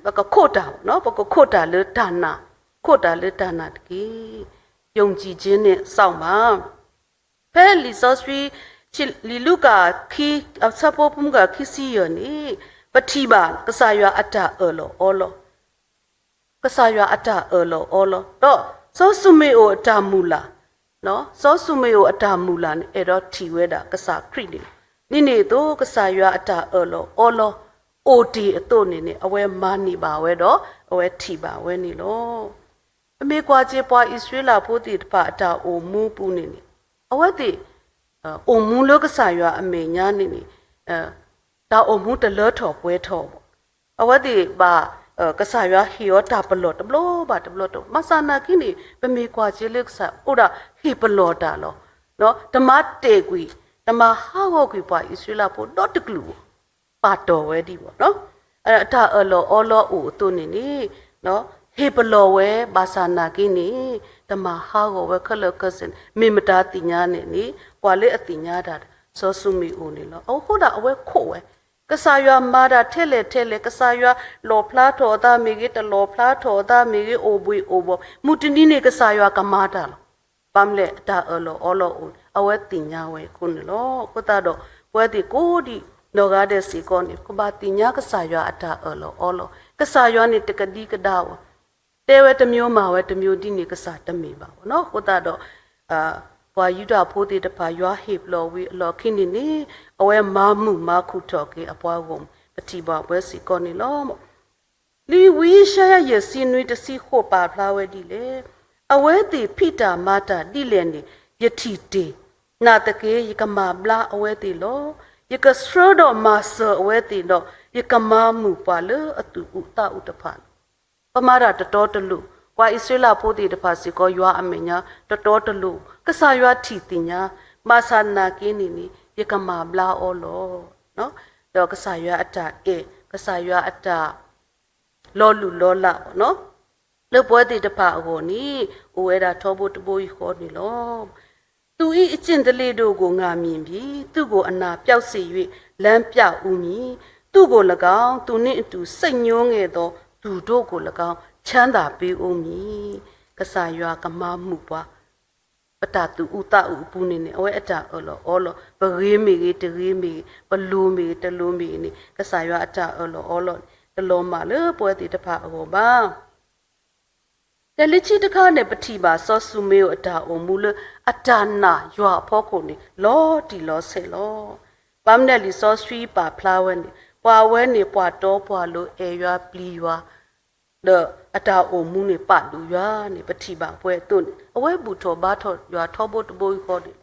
ပကခိးတၢ်, ပကခိးတၢ်လၢတၢ်နာ်, ခိးတၢ်လၢတၢ်နာ်တက့ၢ်. ယုံကြည်ခြင်းနဲ့စောင့်ပါ ဖဲလံာ်စီဆှံ လံာ်လူၤကၣ် အဆၢဖိ ပမူကၣ် ခံဆံယဲၢ်န့ၣ် ပထံၣ်ဘၣ်ကစၢ်ယွၤအတၢ်အၢၣ်လီၤအီလီၤ, ကစၢ်ယွၤအတၢ်အၢၣ်လီၤအီလီၤ, ဒီးစီၤၡူမ့ၣ်အိၣ်အတၢ်မုၢ်လၢ်, စီၤၡူမ့ၣ်အိၣ်အတၢ်မုၢ်လၢ်န့ၣ် အဲၣ်ဒိးထံၣ်ဝဲဒၣ်ကစၢ်ခရံာ်န့ၣ်လီၤ. ဒ်န့ၣ်အသိး ကစၢ်ယွၤအတၢ်အၢၣ်လီၤအီလီၤ အိၣ်တ့ၢ်အသိးန့ၣ်န့ၣ် အဝဲမၤန့ၢ်ဘၣ်ဝဲဒီး အဝဲထံၣ်ဘၣ်ဝဲန့ၣ်လီၤ. ပမ့ၢ်ကွၢ်က့ၤပှၤအံၣ်စရ့လးဖိသ့ၣ်တဖၣ်အတၢ်အိၣ်မူပူၤန့ၣ်န့ၣ် အဝဲသ့ၣ် အိၣ်မူလၢကစၢ်ယွၤအမဲာ်ညါန့ၣ်န့ၣ် တၢ်အိၣ်မူတလၢထီၣ်ပှဲၤထီၣ်ဘၣ်. အဝဲသ့ၣ်ဘၣ် ကစၢ်ယွၤဟ့ၣ်အီၤတၢ်ပလီၢ်တဘျီဘၣ်တဘျီတဘျီ, ဘၣ်ဆၣ်နာ်က့န့ၣ် ပမ့ၢ်ကွၢ်က့ၤလၢကစၢ်အိၣ်ဒၣ်ဟ့ၣ်ပလီၢ်တၢ်လီၤ. တမၤတဲာ်ကွံာ် တမၤဟးဂီၤကွံာ်ပှၤအံၣ်စရ့လးဖိဒီတကလုာ်ဘၣ်, ပာ်တီၢ်ဝဲဒံးဘၣ်. အတၢ်အၢၣ်လီၤအီလီၤအိၣ်အသိးန့ၣ်န့ၣ် ဟ့ၣ်ပလီၢ်ဝဲ ဘၣ်ဆၣ်နာ်က့န့ၣ် တမၤဟးဂီၤဝဲခဲလၢာ်ခဲဆ့န့ၣ် မ့ၢ်မတၤသ့ၣ်ညါန့ၣ်န့ၣ် ပှၤလၢအသ့ၣ်ညါတၢ် စီၤၡူမ့ၣ်အိၣ်န့ၣ်လီၤ. အဃိဒၣ်အဝဲခိးဝဲ ကစၢ်ယွၤမၤတၢ်ထဲလဲၣ်ထဲလဲၣ်, ကစၢ်ယွၤလီၣ်ဖျါထီၣ်အသးမ့ၢ်ဂ့ၤ, တလီၣ်ဖျါထီၣ်အသးမ့ၢ်ဂ့ၤ, အိၣ်ဘှံးအိၣ်ဘှီၣ်, မုၢ်တနံၤန့ၣ် ကစၢ်ယွၤကမၤတၢ်လီၤ. ဘၣ်မနုၤလဲၣ် အတၢ်အၢၣ်လီၤအီလီၤအိၣ်န့ၣ် အဝဲသ့ၣ်ညါဝဲအဃိန့ၣ်လီၤ. အဃိသတးဒီး ပဝဲသ့ၣ်ကိးဒံးနီၢ်ဂၤဒဲးစ့ၢ်ကီးန့ၣ် ကဘၣ်သ့ၣ်ညါကစၢ်ယွၤအတၢ်အၢၣ်လီၤအီလီၤ. ကစၢ်ယွၤန့ၣ်တကဒံကဒါဘၣ်, တဲဝဲတမျိုးမၤဝဲတမျိုးဒ်န့ၣ် ကစၢ်တမ့ၢ်ဘၣ်ဘၣ်နီၤ. အဃိသတးဒီး ပှၤယူဒၤဖိသ့ၣ်တဖၣ် ယွၤဟ့ၣ်ပလီၢ်ဝံၤအလီၢ်ခံန့ၣ်န့ၣ် အဝဲမၤမုာ်မၤခူၣ်ထီၣ်က့ၤအပှၤဂီၢ်မုၢ် ပထံၣ်ဘၣ်ပဝဲစ့ၢ်ကီးန့ၣ်လီၤ. လံာ်ဝံယၡါယၤ ယဲၢ်ဆံနွံ တဆံဃိး ပာ်ဖျါဝဲဒ်လဲၣ်. အဝဲသ့ၣ်ဖံးတၢ်မၤတၢ်ဒ်လဲၣ်န့ၣ် ယထံၣ်တ့ၢ်, နာ်သက့ ယကမၤဘျါအဝဲသ့ၣ်လီၤ. ယကဆှၢဒီးမၤစၢၤအဝဲသ့ၣ်ဒီး ယကမၤမုာ်ပှၤလၢအသူၣ်အုးသးအုးတဖၣ်လီၤ. ပမၤတၢ်တတီတလိၤ, ပှၤအံၣ်စရ့လးဖိသ့ၣ်တဖၣ်စ့ၢ်ကီး ယွၤအမဲာ်ညါတတီတလိၤ, ကစၢ်ယွၤထံၣ်သ့ၣ်ညါ, ဘၣ်ဆၣ်နာ်က့န့ၣ်န့ၣ် ယကမၤဘျါအီၤလီၤ. ဒီးကစၢ်ယွၤအတၢ်အဲၣ်, ကစၢ်ယွၤအတၢ် လီၤလုၢ်လီၤလး လၢပဝဲသ့ၣ်တဖၣ်အဂီၢ်န့ၣ် အိၣ်ဝဲဒၣ်ထီဘိတဘိယူၢ်ဃီန့ၣ်လီၤ. သူ့၏ အကျင့်တလေ့တို့ကို ငါမြင်ပြီ, သူ့ကို အနာပျောက်စေ၍ လမ်းပြဦးမည်, သူ့ကို ၎င်း, သူနှင့်အတူ စိတ်ညှိုးငယ်သော သူတို့ကို ၎င်း, ချမ်းသာပေးဦးမည်. ကစၢ်ယွၤကမၤမုာ်ပှၤ ပတၢ်သူၣ်အုးသးအုးအပူၤန့ၣ်န့ၣ် အဝဲအတၢ်အၢၣ်လီၤအီလီၤ, ပဂ့ၤမ့ၢ်ဂ့ၤ တဂ့ၤမ့ၢ်ဂ့ၤ, ပလိၤမ့ၢ်ဂ့ၤ တလိၤမ့ၢ်ဂ့ၤန့ၣ် ကစၢ်ယွၤအတၢ်အၢၣ်လီၤအီလီၤန့ၣ် တလီၤမၢ်လၢပဝဲသ့ၣ်တဖၣ်အဂီၢ်ဘၣ်. ဒီးလၢခံတခါန့ၣ် ပထံၣ်ဘၣ်စီၤၡူမ့ၣ်အိၣ်အတၢ်အိၣ်မူလၢ အတၢ်နာ်ယွၤအဖီခိၣ်န့ၣ် လီၤတံၢ်လီၤဆဲးလီၤ. ဘၣ်မနုၤလဲၣ် လံာ်စီဆှံပာ်ဖျါဝဲန့ၣ် ပှၤအဝဲန့ၣ် ပှၤတီပှၤလိၤ အဲၣ်ယွၤပျံၤယွၤ ဒီးအတၢ်အိၣ်မူန့ၣ် ပာ်ဒိၣ်ယွၤန့ၣ် ပထံၣ်ဘၣ်ပှဲၤအသိးန့ၣ် အဝဲဘူၣ်ထီၣ်ဘါထီၣ်ယွၤထီဘိတဘိယူၢ်ဃီန့ၣ်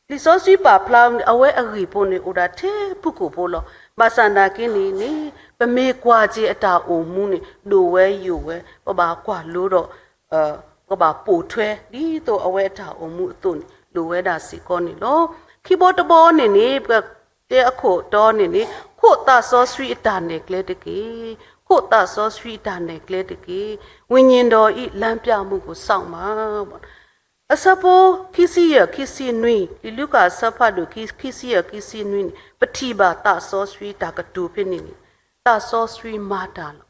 လီၤ. လံာ်စီဆှံပာ်ဖျါန့ၣ် အဝဲအဂ့ၢ်ဖိန့ၣ် အိၣ်ဒၣ်ထဲဖုၣ်ကိာ်ဖိလီၤ. ဘၣ်ဆၣ်နာ်က့န့ၣ်န့ၣ် ပမ့ၢ်ကွၢ်က့ၤအတၢ်အိၣ်မူန့ၣ် ဒိၣ်ဝဲယိာ်ဝဲ ပဘၣ်ကွၢ်လိဒီး ကဘၣ်ပိာ်ထွဲ ဒ်သိးအဝဲအတၢ်အိၣ်မူအသိးန့ၣ် ဒိၣ်ဝဲဒၣ်စ့ၢ်ကီးန့ၣ်လီၤ. ခံဘီတဘီန့ၣ်န့ၣ် ပတဲအခိၣ်တီန့ၣ်န့ၣ် ခိးသးစီဆှံအတၢ်နဲၣ်ကျဲတက့ၢ်. ခိးသးစီဆှံအတၢ်နဲၣ်ကျဲတက့ၢ်. ဝိညာဉ်တော်၏ လမ်းပြမှုကို စောင့်ပါ အဆၢဖိခံဆံယဲၢ် ခံဆံနွံ လံာ်လူၤကၣ်အဆၢဖးဒိၣ်ခံဆံယဲၢ် ခံဆံနွံန့ၣ် ပထံၣ်ဘၣ်သးစီဆှံတၢ်ကတိၤဖဲန့ၣ်န့ၣ် သးစီဆှံမၤတၢ်လီၤ.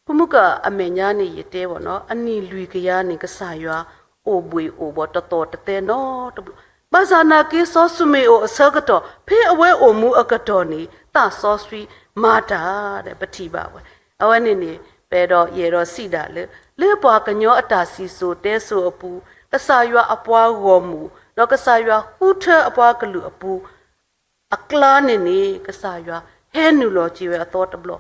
ပမူကၣ်အမဲာ်ညါန့ၣ် ယတဲဘၣ်နီၤ အနံၣ်လွံၢ်ကယၤန့ၣ် ကစၢ်ယွၤအိၣ်ဘှံးအိၣ်ဘှီၣ်တသီၣ်တသဲနီတဘျီ, ဘၣ်ဆၣ်နာ်က့စီၤၡူမ့ၣ်အိၣ်အဆၢကတီၢ် ဖဲအဝဲအိၣ်မူအကတီၢ်န့ၣ် သးစီဆှံမၤတၢ် ပထံၣ်ဘၣ်ဝဲ. အဝဲန့ၣ်န့ၣ် ပအဲၣ်ဒိးယအဲၣ်ဒိးစံးဒၣ်လၢ လၢပှၤကညီအတၢ်စံၣ်စိၤတဲစိၤအပူၤ ကစၢ်ယွၤအပှၤဂီၢ်မုၢ် ဒီးကစၢ်ယွၤဃုထၢအပှၤကလုာ်အပူၤ အကျါန့ၣ်န့ၣ် ကစၢ်ယွၤဟဲနုာ်လီၤက့ၤဝဲအသီတဘျီ,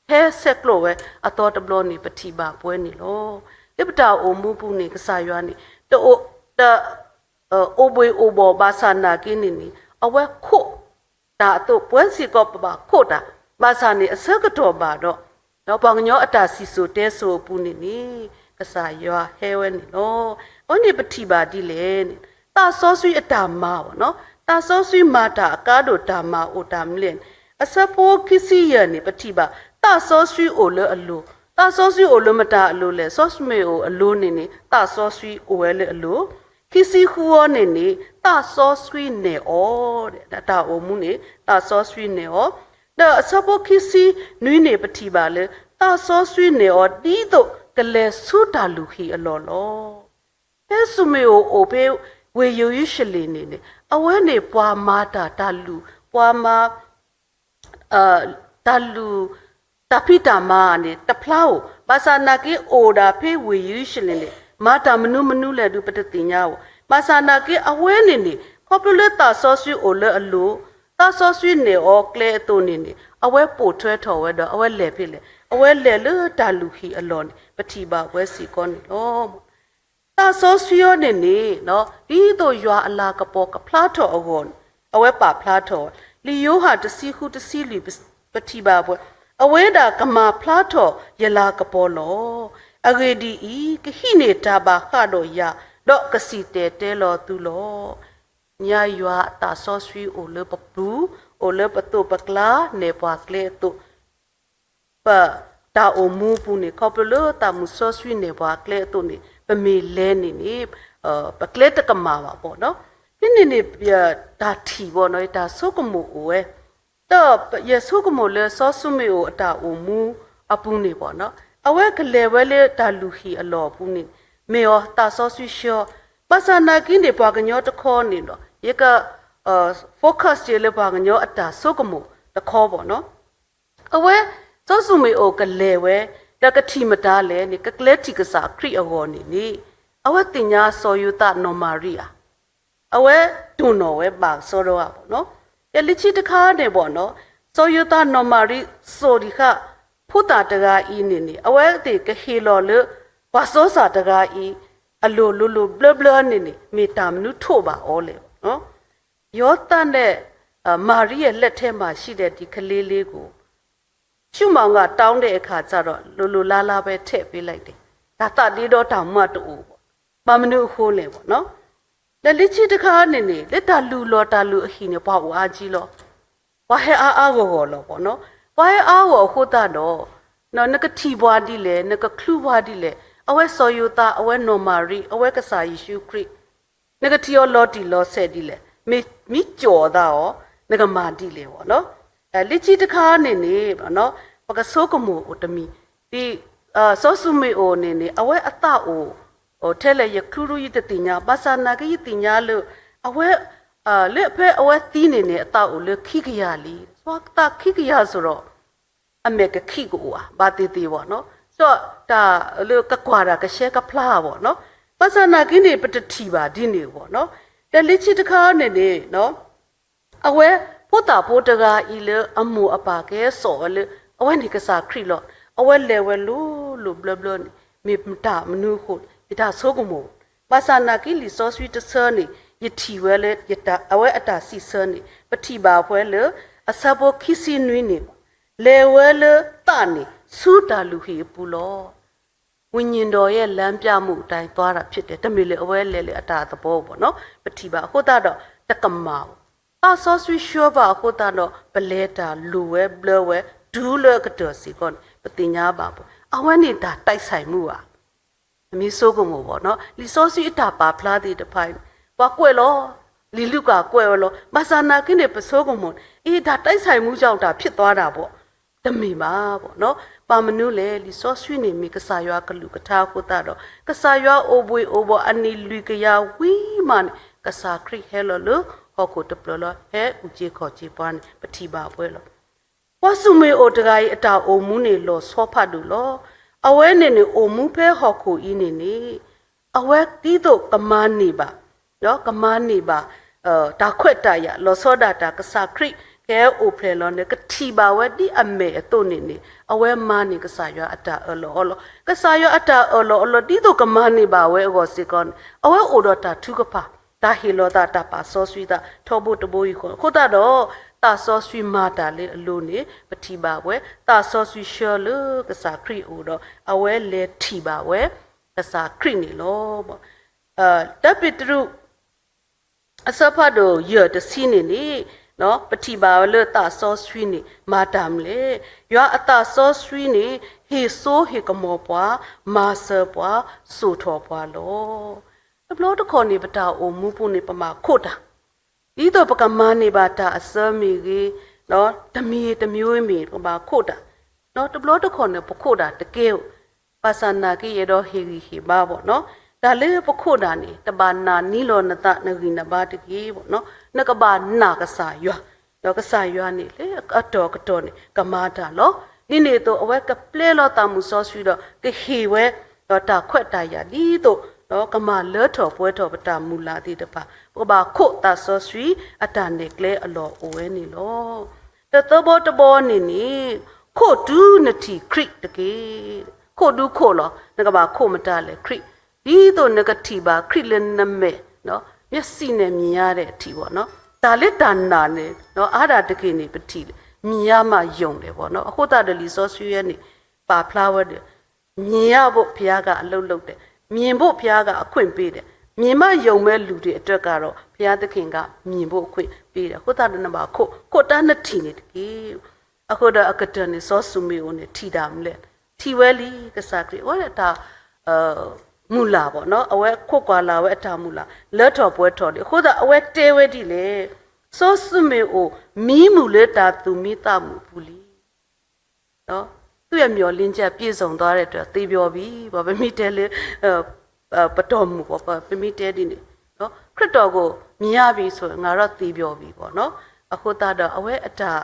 ဟဲဆဲးကျိးဝဲအသီတဘျီန့ၣ် ပထံၣ်ဘၣ်ပှဲၤန့ၣ်လီၤ. လၢပတၢ်အိၣ်မူပူၤန့ၣ် ကစၢ်ယွၤန့ၣ် တအိၣ် တ အိၣ်ဘှံးအိၣ်ဘှီၣ်ဘၣ်ဆၣ်နာ်က့န့ၣ်န့ၣ် အဝဲခိးတၢ်အသိး ပဝဲစ့ၢ်ကီးပဘၣ်ခိးတၢ်, ဘၣ်ဆၣ်န့ၣ် အဆၢကတီၢ်ဘၣ်ဒီး ဒီးပှၤကညီအတၢ်စံၣ်စိၤတဲစိၤအပူၤန့ၣ်န့ၣ် ကစၢ်ယွၤဟဲဝဲန့ၣ်လီၤ. အဝဲန့ၣ်ပထံၣ်ဘၣ်ဒ်လဲၣ်န့ၣ် သးစီဆှံအတၢ်မၤဘၣ်နီၤ, သးစီဆှံမၤတၢ်အကါဒိၣ်တၢ်မၤအိၣ်တၢ်မနုၤလဲၣ်န့ၣ် အဆၢဖိခံဆံယဲၢ်န့ၣ် ပထံၣ်ဘၣ် သးစီဆှံအိၣ်လၢအလိၤ, သးစီဆှံအိၣ်လၢမတၤအလိၤလဲၣ်, စီၤၡမူၤအ့လ်အလိၤန့ၣ်န့ၣ် သးစီဆှံအိၣ်ဝဲလၢအလိၤ, ခံဆံဃုအီၤန့ၣ်န့ၣ် သးစီဆှံနဲၣ်အီၤ, တၢ်အိၣ်မူန့ၣ် သးစီဆှံနဲၣ်အီၤ, ဒီးအဆၢဖိခံဆံနွံန့ၣ် ပထံၣ်ဘၣ်လၢ သးစီဆှံနဲၣ်အီၤ ဒ်သိးကလဲၤဆူတၢ်လုၢ်ဟံၣ်အလီၢ်လီၤ. ဖဲၡူမူၤအ့လးအိၣ်ဖဲ ဝ့ၢ်ယရူၤၡလ့ၣ်န့ၣ်န့ၣ် အဝဲန့ၣ်ပှၤမၤတၢ်တၢ်လုၢ် ပှၤမၤ တၢ်လုၢ် တၢ်ဖံးတၢ်မၤန့ၣ် တဖျါဧိၤ, ဘၣ်ဆၣ်နာ်က့အိၣ်ဒၣ်ဖဲဝ့ၢ်ယရူၤၡလ့ၣ်န့ၣ် မၤတၢ်မနုၤမနုၤလဲၣ်ဒုး ပတသ့ၣ်ညါဧိၤ, ဘၣ်ဆၣ်နာ်က့အဝဲန့ၣ်န့ၣ် ခီဖျိလၢသးစီဆှံအိၣ်လၢအလိၤ, သးစီဆှံနဲၣ်အီၤကျဲအသိးန့ၣ်န့ၣ် အဝဲပိာ်ထွဲထီၣ်ဝဲဒီး အဝဲလဲၤဖဲလဲၣ်, အဝဲလဲၤလၢတၢ်လုၢ်ဟံၣ်အလီၢ်န့ၣ် ပထံၣ်ဘၣ်ဝဲစ့ၢ်ကီးန့ၣ်လီၤ. သးစီဆှံအံၤန့ၣ်န့ၣ် ဒ်သိးယွၤအလၤကပီၤကဖျါထီၣ်အဂီၢ်န့ၣ် အဝဲပာ်ဖျါထီၣ်ဝဲ, လံာ်ယိၤဟၣ်တဆံဃုတဆံလွံၢ် ပထံၣ်ဘၣ်ပှဲၤ, အဝဲဒၣ်ကမၤဖျါထီၣ်ယလၤကပီၤလီၤ. အဂ့ၢ်ဒ်အံၤ, ကဟံးန့ၢ်တၢ်ဘၣ်ဃးဒီးယၤ, ဒီးကစံၣ်တဲၤတဲလီၤသုလီၤ. ညါယွၤအသးစီဆှံအိၣ်လၢပပူၤ, အိၣ်လၢပသိးပကျါ, နဲၣ်ပှၤကျဲအသိး ပတၢ်အိၣ်မူအပူၤန့ၣ် ခီဖျိလၢသးမုၣ်စီဆှံနဲၣ်ပှၤအကျဲအသိးန့ၣ် ပမ့ၢ်လဲၤန့ၣ်န့ၣ် ပကျဲတကမၣ်ဘၣ်ဘီၣ်နီၤ. ဖဲန့ၣ်န့ၣ် တၢ်ထံၣ်ဘီၣ်နီၤ ယတၢ်ဆိကမိၣ်အိၣ်ဝဲ, ဒီးယဆိကမိၣ်လၢစီၤၡမူၤအ့လ်အတၢ်အိၣ်မူအပူၤန့ၣ်ဘီၣ်နီၤ အဝဲကလဲၤဝဲလၢတၢ်လုၢ်ဟံၣ်အလီၢ်အပူၤန့ၣ် မ့ၢ်အီၤသးစီဆှံဆှၢ, ဘၣ်ဆၣ်နာ်က့န့ၣ် ပှၤကညီတခီန့ၣ်ဒီး ယက focus က့ၤလၢပှၤကညီအတၢ်ဆိကမိၣ်တခီဘီၣ်နီၤ. အဝဲ စီၤၡမူၤအ့လ်ကလဲၤဝဲ ဒီးကထံၣ်မတၤလဲၣ်န့ၣ် ကကျဲထံၣ်ကစၢ်ခရံာ်အဂီၢ်န့ၣ်န့ၣ် အဝဲသ့ၣ်ညါစီၤယိၤသးနီၢ်မၤရံဧါ, အဝဲတိၢ်နီၣ်ဝဲဘၣ်ကစီဒီဧါဘီၣ်နီၤ. ဒီးလၢခံတခါန့ၣ်ဘီၣ်နီၤ စီၤယိၤသးနီၢ်မၤရံစိာ်ဒံးဃာ် ဖိသၣ်တဂၤအံၤန့ၣ်န့ၣ် အဝဲသ့ၣ်ကဟ့ၣ်လီၤလၢ ပှၤစီစၢ်တဂၤအံၤ အလိၤလိၤလိၤဘျၢဘျၢန့ၣ်န့ၣ် မ့ၢ်တၢ်မနုၤထိးဘၣ်အီၤလဲၣ်ဘီၣ်နီၤ. ယောသန်နဲ့ မၤရံရဲ့လက်ထဲမှာရှိတဲ့ဒီကလေးလေးကို ရှုမောင်ကတောင်းတဲ့အခါကျတော့ လိုလိုလားလားပဲထည့်ပေးလိုက်တယ်. တၢ်သးဒ့ဒီတၢ်မၤတအိၣ်ဘၣ်. ဘၣ်မနုၤအဃိလဲၣ်ဘီၣ်နီၤ. ဒီးလၢခံတခါန့ၣ်န့ၣ် လၢတၢ်လုၢ်လီၢ်တၢ်လုၢ်အဟံၣ်န့ၣ် ပှၤအိၣ်အါကံလီၤ. ပှၤဟဲအါအါဂီၢ်ဂီၢ်လီၤဘီၣ်နီၤ. ပှၤဟဲအါဂီၢ်အဃိသတးဒီး နကထံၣ်ပှၤဒ်လဲၣ်, နကချုးပှၤဒ်လဲၣ်, အဝဲစီၤယိၤသး, အဝဲနီၢ်မၤရံ, အဝဲကစၢ်ယ့ၣ်ၡူးခရံာ် နကထံၣ်အီၤလီၤတံၢ်လီၤဆဲးဒ်လဲၣ်, မ့ၢ်မံကၠီၣ်အသးအီၤ, နကမၤဒ်လဲၣ်ဘီၣ်နီၤ. လၢခံတခါန့ၣ်န့ၣ် ပကဆိကမိၣ်အိၣ်တမံၤ, ဒ် စီၤၡမူၤအ့လ်န့ၣ်န့ၣ် အဝဲအသးအိၣ် ထဲလဲၣ်ယချုးဒု ယတသ့ၣ်ညါ, ဘၣ်ဆၣ်နာ်က့ယသ့ၣ်ညါလၢ အဝဲ လၢဖဲအဝဲသံန့ၣ်န့ၣ် အသးအိၣ်လၢခံကယၤလံ, သးခံကယၤစ့ၢ်ဒီး အမဲာ်ကခံကအိၣ်ဧါ, ဘၣ်သ့ၣ်သ့ၣ်ဘီၣ်နီၤ, ဒီးတၢ်လၢကကွၢ်တၢ်ကဆှဲကဖျါဘီၣ်နီၤ, ဘၣ်ဆၣ်နာ်က့န့ၣ် ပတထံၣ်ဘၣ်ဒ်န့ၣ်ဘီၣ်နီၤ, ဒီးလၢခံတခါန့ၣ်န့ၣ် အဝဲဖိသၣ်ဖိတဂၤအံၤလၢအမိၢ်အပၢ်ကဲစိာ်ဝဲလၢ အဝဲန့ၣ်ကစၢ်ခရံာ်လီၤ, အဝဲလဲၤဝဲလိၤလိၤဘျၢဘျၢန့ၣ် မ့ၢ်မတၤမနုၤအဃိ ယတၢ်ဆိကမိၣ်, ဘၣ်ဆၣ်နာ်က့လံာ်စီဆှံတဆၢန့ၣ် ယထံၣ်ဝဲလၢ အဝဲအတၢ်စံးဆၢန့ၣ် ပထံၣ်ဘၣ်ဝဲလၢ အဆၢဖိခံဆံနွံန့ၣ် လဲၤဝဲလၢသးန့ၣ် ဆူတၢ်လုၢ်ဟံၣ်အပူၤလီၤ. ဝိညာဉ်တော်ရဲ့လမ်းပြမှုအတိုင်းသွားတာဖြစ်တယ်, တမ့ၢ်လၢအဝဲလဲၤလၢအတၢ်သဘီဘီၣ်နီၤ, ပထံၣ်ဘၣ်အဃိသတးဒီး တကမၣ်ဘၣ်, သးစီဆှံဆှၢဘၣ်အဃိသတးဒီး ပလဲၤတၢ်လိၤဝဲဘျၢဝဲ တုၤလၢအကတၢၢ်စ့ၢ်ကီးန့ၣ် ပသ့ၣ်ညါဘၣ်ဘၣ်, အဝဲန့ၣ်တၢ်တိုက်ဆိုင်မှုဘၣ် မ့ၢ်ဆိကမိၣ်ဘၣ်နီၤ, လံာ်စီဆှံအတၢ်ပာ်ဖျါသ့ၣ်တဖၣ်အံၤန့ၣ် ပှၤကွဲးလီၤ, လံာ်လူၤကၣ်ကွဲးဝဲလီၤ, ဘၣ်ဆၣ်နာ်က့န့ၣ် ပဆိကမိၣ် အ့ တၢ်တိုက်ဆိုင်မှုကြောင့်တၢ်ဖြစ်သွားတာပေါ့, တမ့ၢ်ဘၣ်ဘၣ်နီၤ, ဘၣ်မနုၤလဲၣ်, လံာ်စီဆှံန့ၣ်မ့ၢ်ကစၢ်ယွၤအကလုၢ်ကထါအဃိသတးဒီး ကစၢ်ယွၤအိၣ်ဘှံးအိၣ်ဘှီၣ်အနံၣ်လွံၢ်ကယၤဝံၤမးန့ၣ် ကစၢ်ခရံာ်ဟဲလီၤလၢဟီၣ်ခိၣ်တဖျၢၣ်လီၤ, ဟဲအုၣ်က့ၤခီၣ်က့ၤပှၤန့ၣ် ပထံၣ်ဘၣ်ဝဲလီၤ. ပှၤၡမူၤအ့လ်တဂၤအံၤ အတၢ်အိၣ်မူန့ၣ်လီၤဆီဖးဒိၣ်လီၤ. အဝဲန့ၣ်န့ၣ် အိၣ်မူဖဲဟီၣ်ခိၣ်အံၤန့ၣ်န့ၣ် အဝဲဒ်သိးကမၤန့ၢ်ဘၣ်, ကမၤန့ၢ်ဘၣ် တၢ်ခွဲးတၢ်ယာ် လီၤဆီဒၣ်တၢ် ကစၢ်ခရံာ်ကဟဲအိၣ်ဖျဲၣ်လီၤန့ၣ် ကထံၣ်ဘၣ်ဝဲဒ်အမဲာ်အသိးန့ၣ်န့ၣ် အဝဲမၤန့ၢ်ကစၢ်ယွၤအတၢ်အၢၣ်လီၤအီလီၤ. ကစၢ်ယွၤအတၢ်အၢၣ်လီၤအီလီၤ ဒ်သိးကမၤန့ၢ်ဘၣ်ဝဲအဂီၢ်စ့ၢ်ကီးန့ၣ် အဝဲအိၣ်ဒီးတၢ်ထုကဖၣ် တၢ်ဟ့ၣ်လီၤသးတၢ်ပာ်စီဆှံသး ထီဘိတဘိယူၢ်ဃီ အဃိသတးဒီး သးစီဆှံမၤတၢ်လၢအလိၤန့ၣ် ပထံၣ်ဘၣ်ဝဲ သးစီဆှံဆှၢလၢကစၢ်ခရံာ်အအိၣ်ဒီး အဝဲလဲၤထံၣ်ဘၣ်ဝဲ ကစၢ်ခရံာ်န့ၣ်လီၤ. တၢပ့းတရူး အဆၢဖးဒိၣ်ယဲၢ်တဆံန့ၣ်န့ၣ် ပထံၣ်ဘၣ်ဝဲလၢသးစီဆှံန့ၣ် မၤတၢ်မနုၤလဲၣ်. ယွၤအသးစီဆှံန့ၣ် ဟ့ၣ်စိဟ့ၣ်ကမီၤပှၤ, မၤစၢၤပှၤ, စိာ်ထီၣ်ပှၤလီၤ. တဘျီတခီၣ်န့ၣ် ပတၢ်အိၣ်မူပူၤန့ၣ် ပဘၣ်ခိးတၢ် ဒ်သိးပကမၤန့ၢ်ဘၣ်တၢ်အစၢမ့ၢ်ဂ့ၤ, တမံၤတမံၤမ့ၢ် ပဘၣ်ခိးတၢ်, တဘျီတခီၣ်န့ၣ် ပခိးတၢ်တကဲဧိၤ, ဘၣ်ဆၣ်နာ်က့ယအဲၣ်ဒိးဟ့ၣ်ဂံၢ်ဟ့ၣ်ဘါဘၣ်နီၤ တၢ်လၢပခိၣ်ဒၣ်န့ၣ် တဘၣ်နာ်န့ၢ်လီၤနသးနဂံၢ်နဘါတဂ့ၤ. နကဘၣ်နာ်ကစၢ်ယွၤ, ဒီးကစၢ်ယွၤန့ၣ်လၢအတီၢ်ကတီၢ်န့ၣ် ကမၤတၢ်လီၤ. ဒ်န့ၣ်အသိး အဝဲကပျဲလီၤသးမုၢ်စီဆှံဒီး ကဟ့ၣ်ဝဲ ဒီးတၢ်ခွဲးတၢ်ယာ်ဒ်သိး ဒီးကမၤလၢထီၣ်ပှဲၤထီၣ်ပတၢ်မုၢ်လၢ်သ့ၣ်တဖၣ်, ပကဘၣ်ခိးသးစီဆှံအတၢ်နဲၣ်ကျဲအလီၢ်အိၣ်ဝဲန့ၣ်လီၤ. ဒီးသၢဘီတဘီန့ၣ်န့ၣ် ခိၣ်တုၤနထံၣ်ခရံာ်တက့ၢ်. ခိၣ်ဒုခိၣ်လီၤ. နကဘၣ်ခိၣ်မတၤလဲၣ်ခရံာ်, ဒ်သိးနကထံၣ်ဘၣ်ခရံာ်လၢနမဲာ်, မျက်စိနဲ့မြင်ရတဲ့အထိပေါ့နော်. တၢ်လၢတၢ်နာ်န့ၣ် အါဒၣ်တက့ၢ်န့ၣ် ပထံၣ် မြင်ရမှယုံတယ်ပေါ့နော်. အဃိသတးဒီးလံာ်စီဆှံန့ၣ် ပာ်ဖျါဝဲဒီး မြင်ရဖို့ဘုရားကအလုပ်လုပ်တယ်, မြင်ဖို့ဘုရားကအခွင့်ပေးတယ်, မြင်မှယုံမဲ့လူတွေအတွက်ကတော့ ဘုရားသခင်က မြင်ဖို့အခွင့်ပေးတယ်. အဃိသတးဒီးနဘၣ်ခိၣ်, ခိၣ်တၢ်နထံၣ်န့ၣ်တက့ၢ်. အဃိဒီးအကတၢၢ်န့ၣ် စီၤၡူမ့ၣ်အိၣ်န့ၣ် ထံၣ်တၢ်မနုၤလဲၣ်, ထံၣ်ဝဲလံ ကစၢ်ခရံာ် အဝဲဒၣ်တၢ် မုၢ်လၢ်ပေါ့နော်, အဝဲခိးကွၢ်လၢ်ဝဲအတၢ်မုၢ်လၢ် လၢထီၣ်ပှဲၤထီၣ်လံ. အဃိသတး အဝဲတဲဝဲဒ်လဲၣ်, စီၤၡူမ့ၣ်အိၣ် မံမုာ်လၢတၢ်သူၣ်မံသးမုာ်အပူၤလံ. သူ့မျှော်လင့်ချက်ပြည့်စုံသွားတဲ့အတွက် သေပျော်ပြီပေါ့, ပမ့ၢ်တဲလၢ ပတီၢ်မုၢ်ပေါ့, ပမ့ၢ်တဲဒ်န့ၣ်, ခရစ်တော်ကိုမြင်ရပြီဆိုရင် ငါတော့သေပျော်ပြီပေါ့နော်. အဃိသတးဒီး အဝဲအတၢ်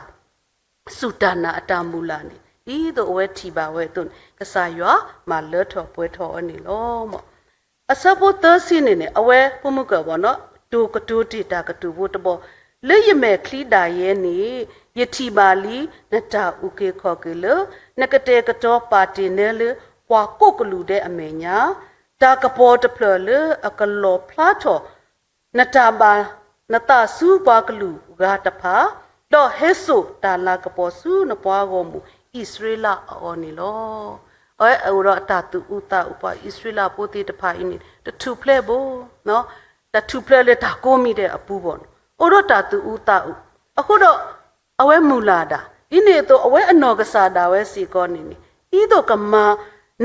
စူၢ်တၢ်နာ်အတၢ်မုၢ်လၢ်န့ၣ် ဒ်သိးအဝဲထံၣ်ဘၣ်ဝဲအသိးန့ၣ် ကစၢ်ယွၤမၤလၢထီၣ်ပှဲၤထီၣ်ဝဲန့ၣ်လီၤ. အဆၢဖိသၢဆံန့ၣ်န့ၣ် အဝဲဖိမုၣ်ကၢၢ်ဘီနီၤ တိၤကတိၤတ့ၢ်တၢ်ကတိၤဖိတဘီ, လၢယမဲာ်ချံဒၣ်ယဲန့ၣ် ယထံၣ်ဘၣ်လံ နတၢ်အုၣ်က့ၤခီၣ်က့ၤလၢ နကတဲာ်ကတီၤပာ်တ့ၢ်နၢလၢ ပှၤကိးကလုာ်ဒဲးအမဲာ်ညါ, တၢ်ကပီၤတဖျၢၣ်လၢအကလီၣ်ဖျါထီၣ် နတၢ်ဘၣ်နသးဆူပှၤကလုာ်ဂၤတဖၣ်, ဒီးဟဲစိာ်တၢ်လၤကပီၤဆူနပှၤဂီၢ်မုၢ်အံၣ်စရ့လးအအိၣ်န့ၣ်လီၤ. အဝဲအိၣ်ဒီးအတၢ်သူၣ်အုးသးအုး ပှၤအံၣ်စရ့လးဖိသ့ၣ်တဖၣ်အံၤန့ၣ် တထူၣ်ဖျဲးဘၣ်, တထူၣ်ဖျဲးလၢတၢ်ကိးမံၤဒဲးအပူၤဘၣ်, အိၣ်ဒီးတၢ်သူၣ်အုးသးအုး, အဃိဒီး အဝဲမုၢ်လၢ်ဒၣ် ဒ်န့ၣ်အသိး အဝဲအနီၢ်ကစၢ်ဒၣ်ဝဲစ့ၢ်ကီးန့ၣ်န့ၣ် ဒ်သိးကမၤ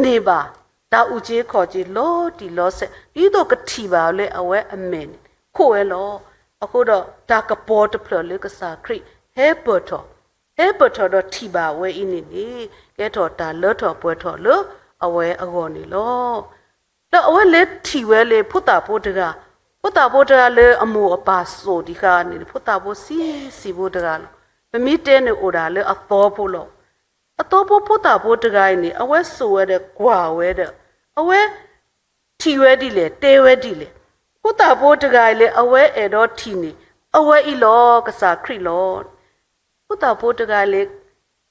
န့ၢ်ဘၣ် တၢ်အုၣ်က့ၤခီၣ်က့ၤလီၤတံၢ်လီၤဆဲး ဒ်သိးကထံၣ်ဘၣ်လၢအဝဲအမဲာ်န့ၣ် ခိးဝဲလီၤ. အဃိဒီးတၢ်ကပီၤတဖျၢၣ်လၢကစၢ်ခရံာ်ဟဲပၢၢ်ထီၣ်, ဟဲပၢၢ်ထီၣ်ဒီးထံၣ်ဘၣ်ဝဲအံၤန့ၣ်န့ၣ် ကဲထီၣ်တၢ်လၢထီၣ်ပှဲၤထီၣ်လၢအဝဲအဂီၢ်န့ၣ်လီၤ. ဒီးအဝဲလဲၤထံၣ်ဝဲလၢဖိသၣ်ဖိတဂၤ, ဖိသၣ်ဖိတဂၤလၢအမိၢ်အပၢ်စိာ်တံၢ်ဃာ်န့ၣ် ဖိသၣ်ဖိဆံးဆံးဖိတဂၤလီၤ. ပမ့ၢ်တဲန့ၣ်အိၣ်ဒၣ်လၢအသီဖိလီၤ. အသီဖိဖိသၣ်ဖိတဂၤအံၤန့ၣ် အဝဲစိာ်ဝဲဒီးကွၢ်ဝဲဒီး အဝဲထံၣ်ဝဲဒ်လဲၣ် တဲဝဲဒ်လဲၣ်. ဖိသၣ်ဖိတဂၤအံၤလၢအဝဲအဲၣ်ဒိးထံၣ်န့ၣ် အဝဲအံၤလီၤ ကစၢ်ခရံာ်လီၤ. ဖိသၣ်ဖိတဂၤလၢ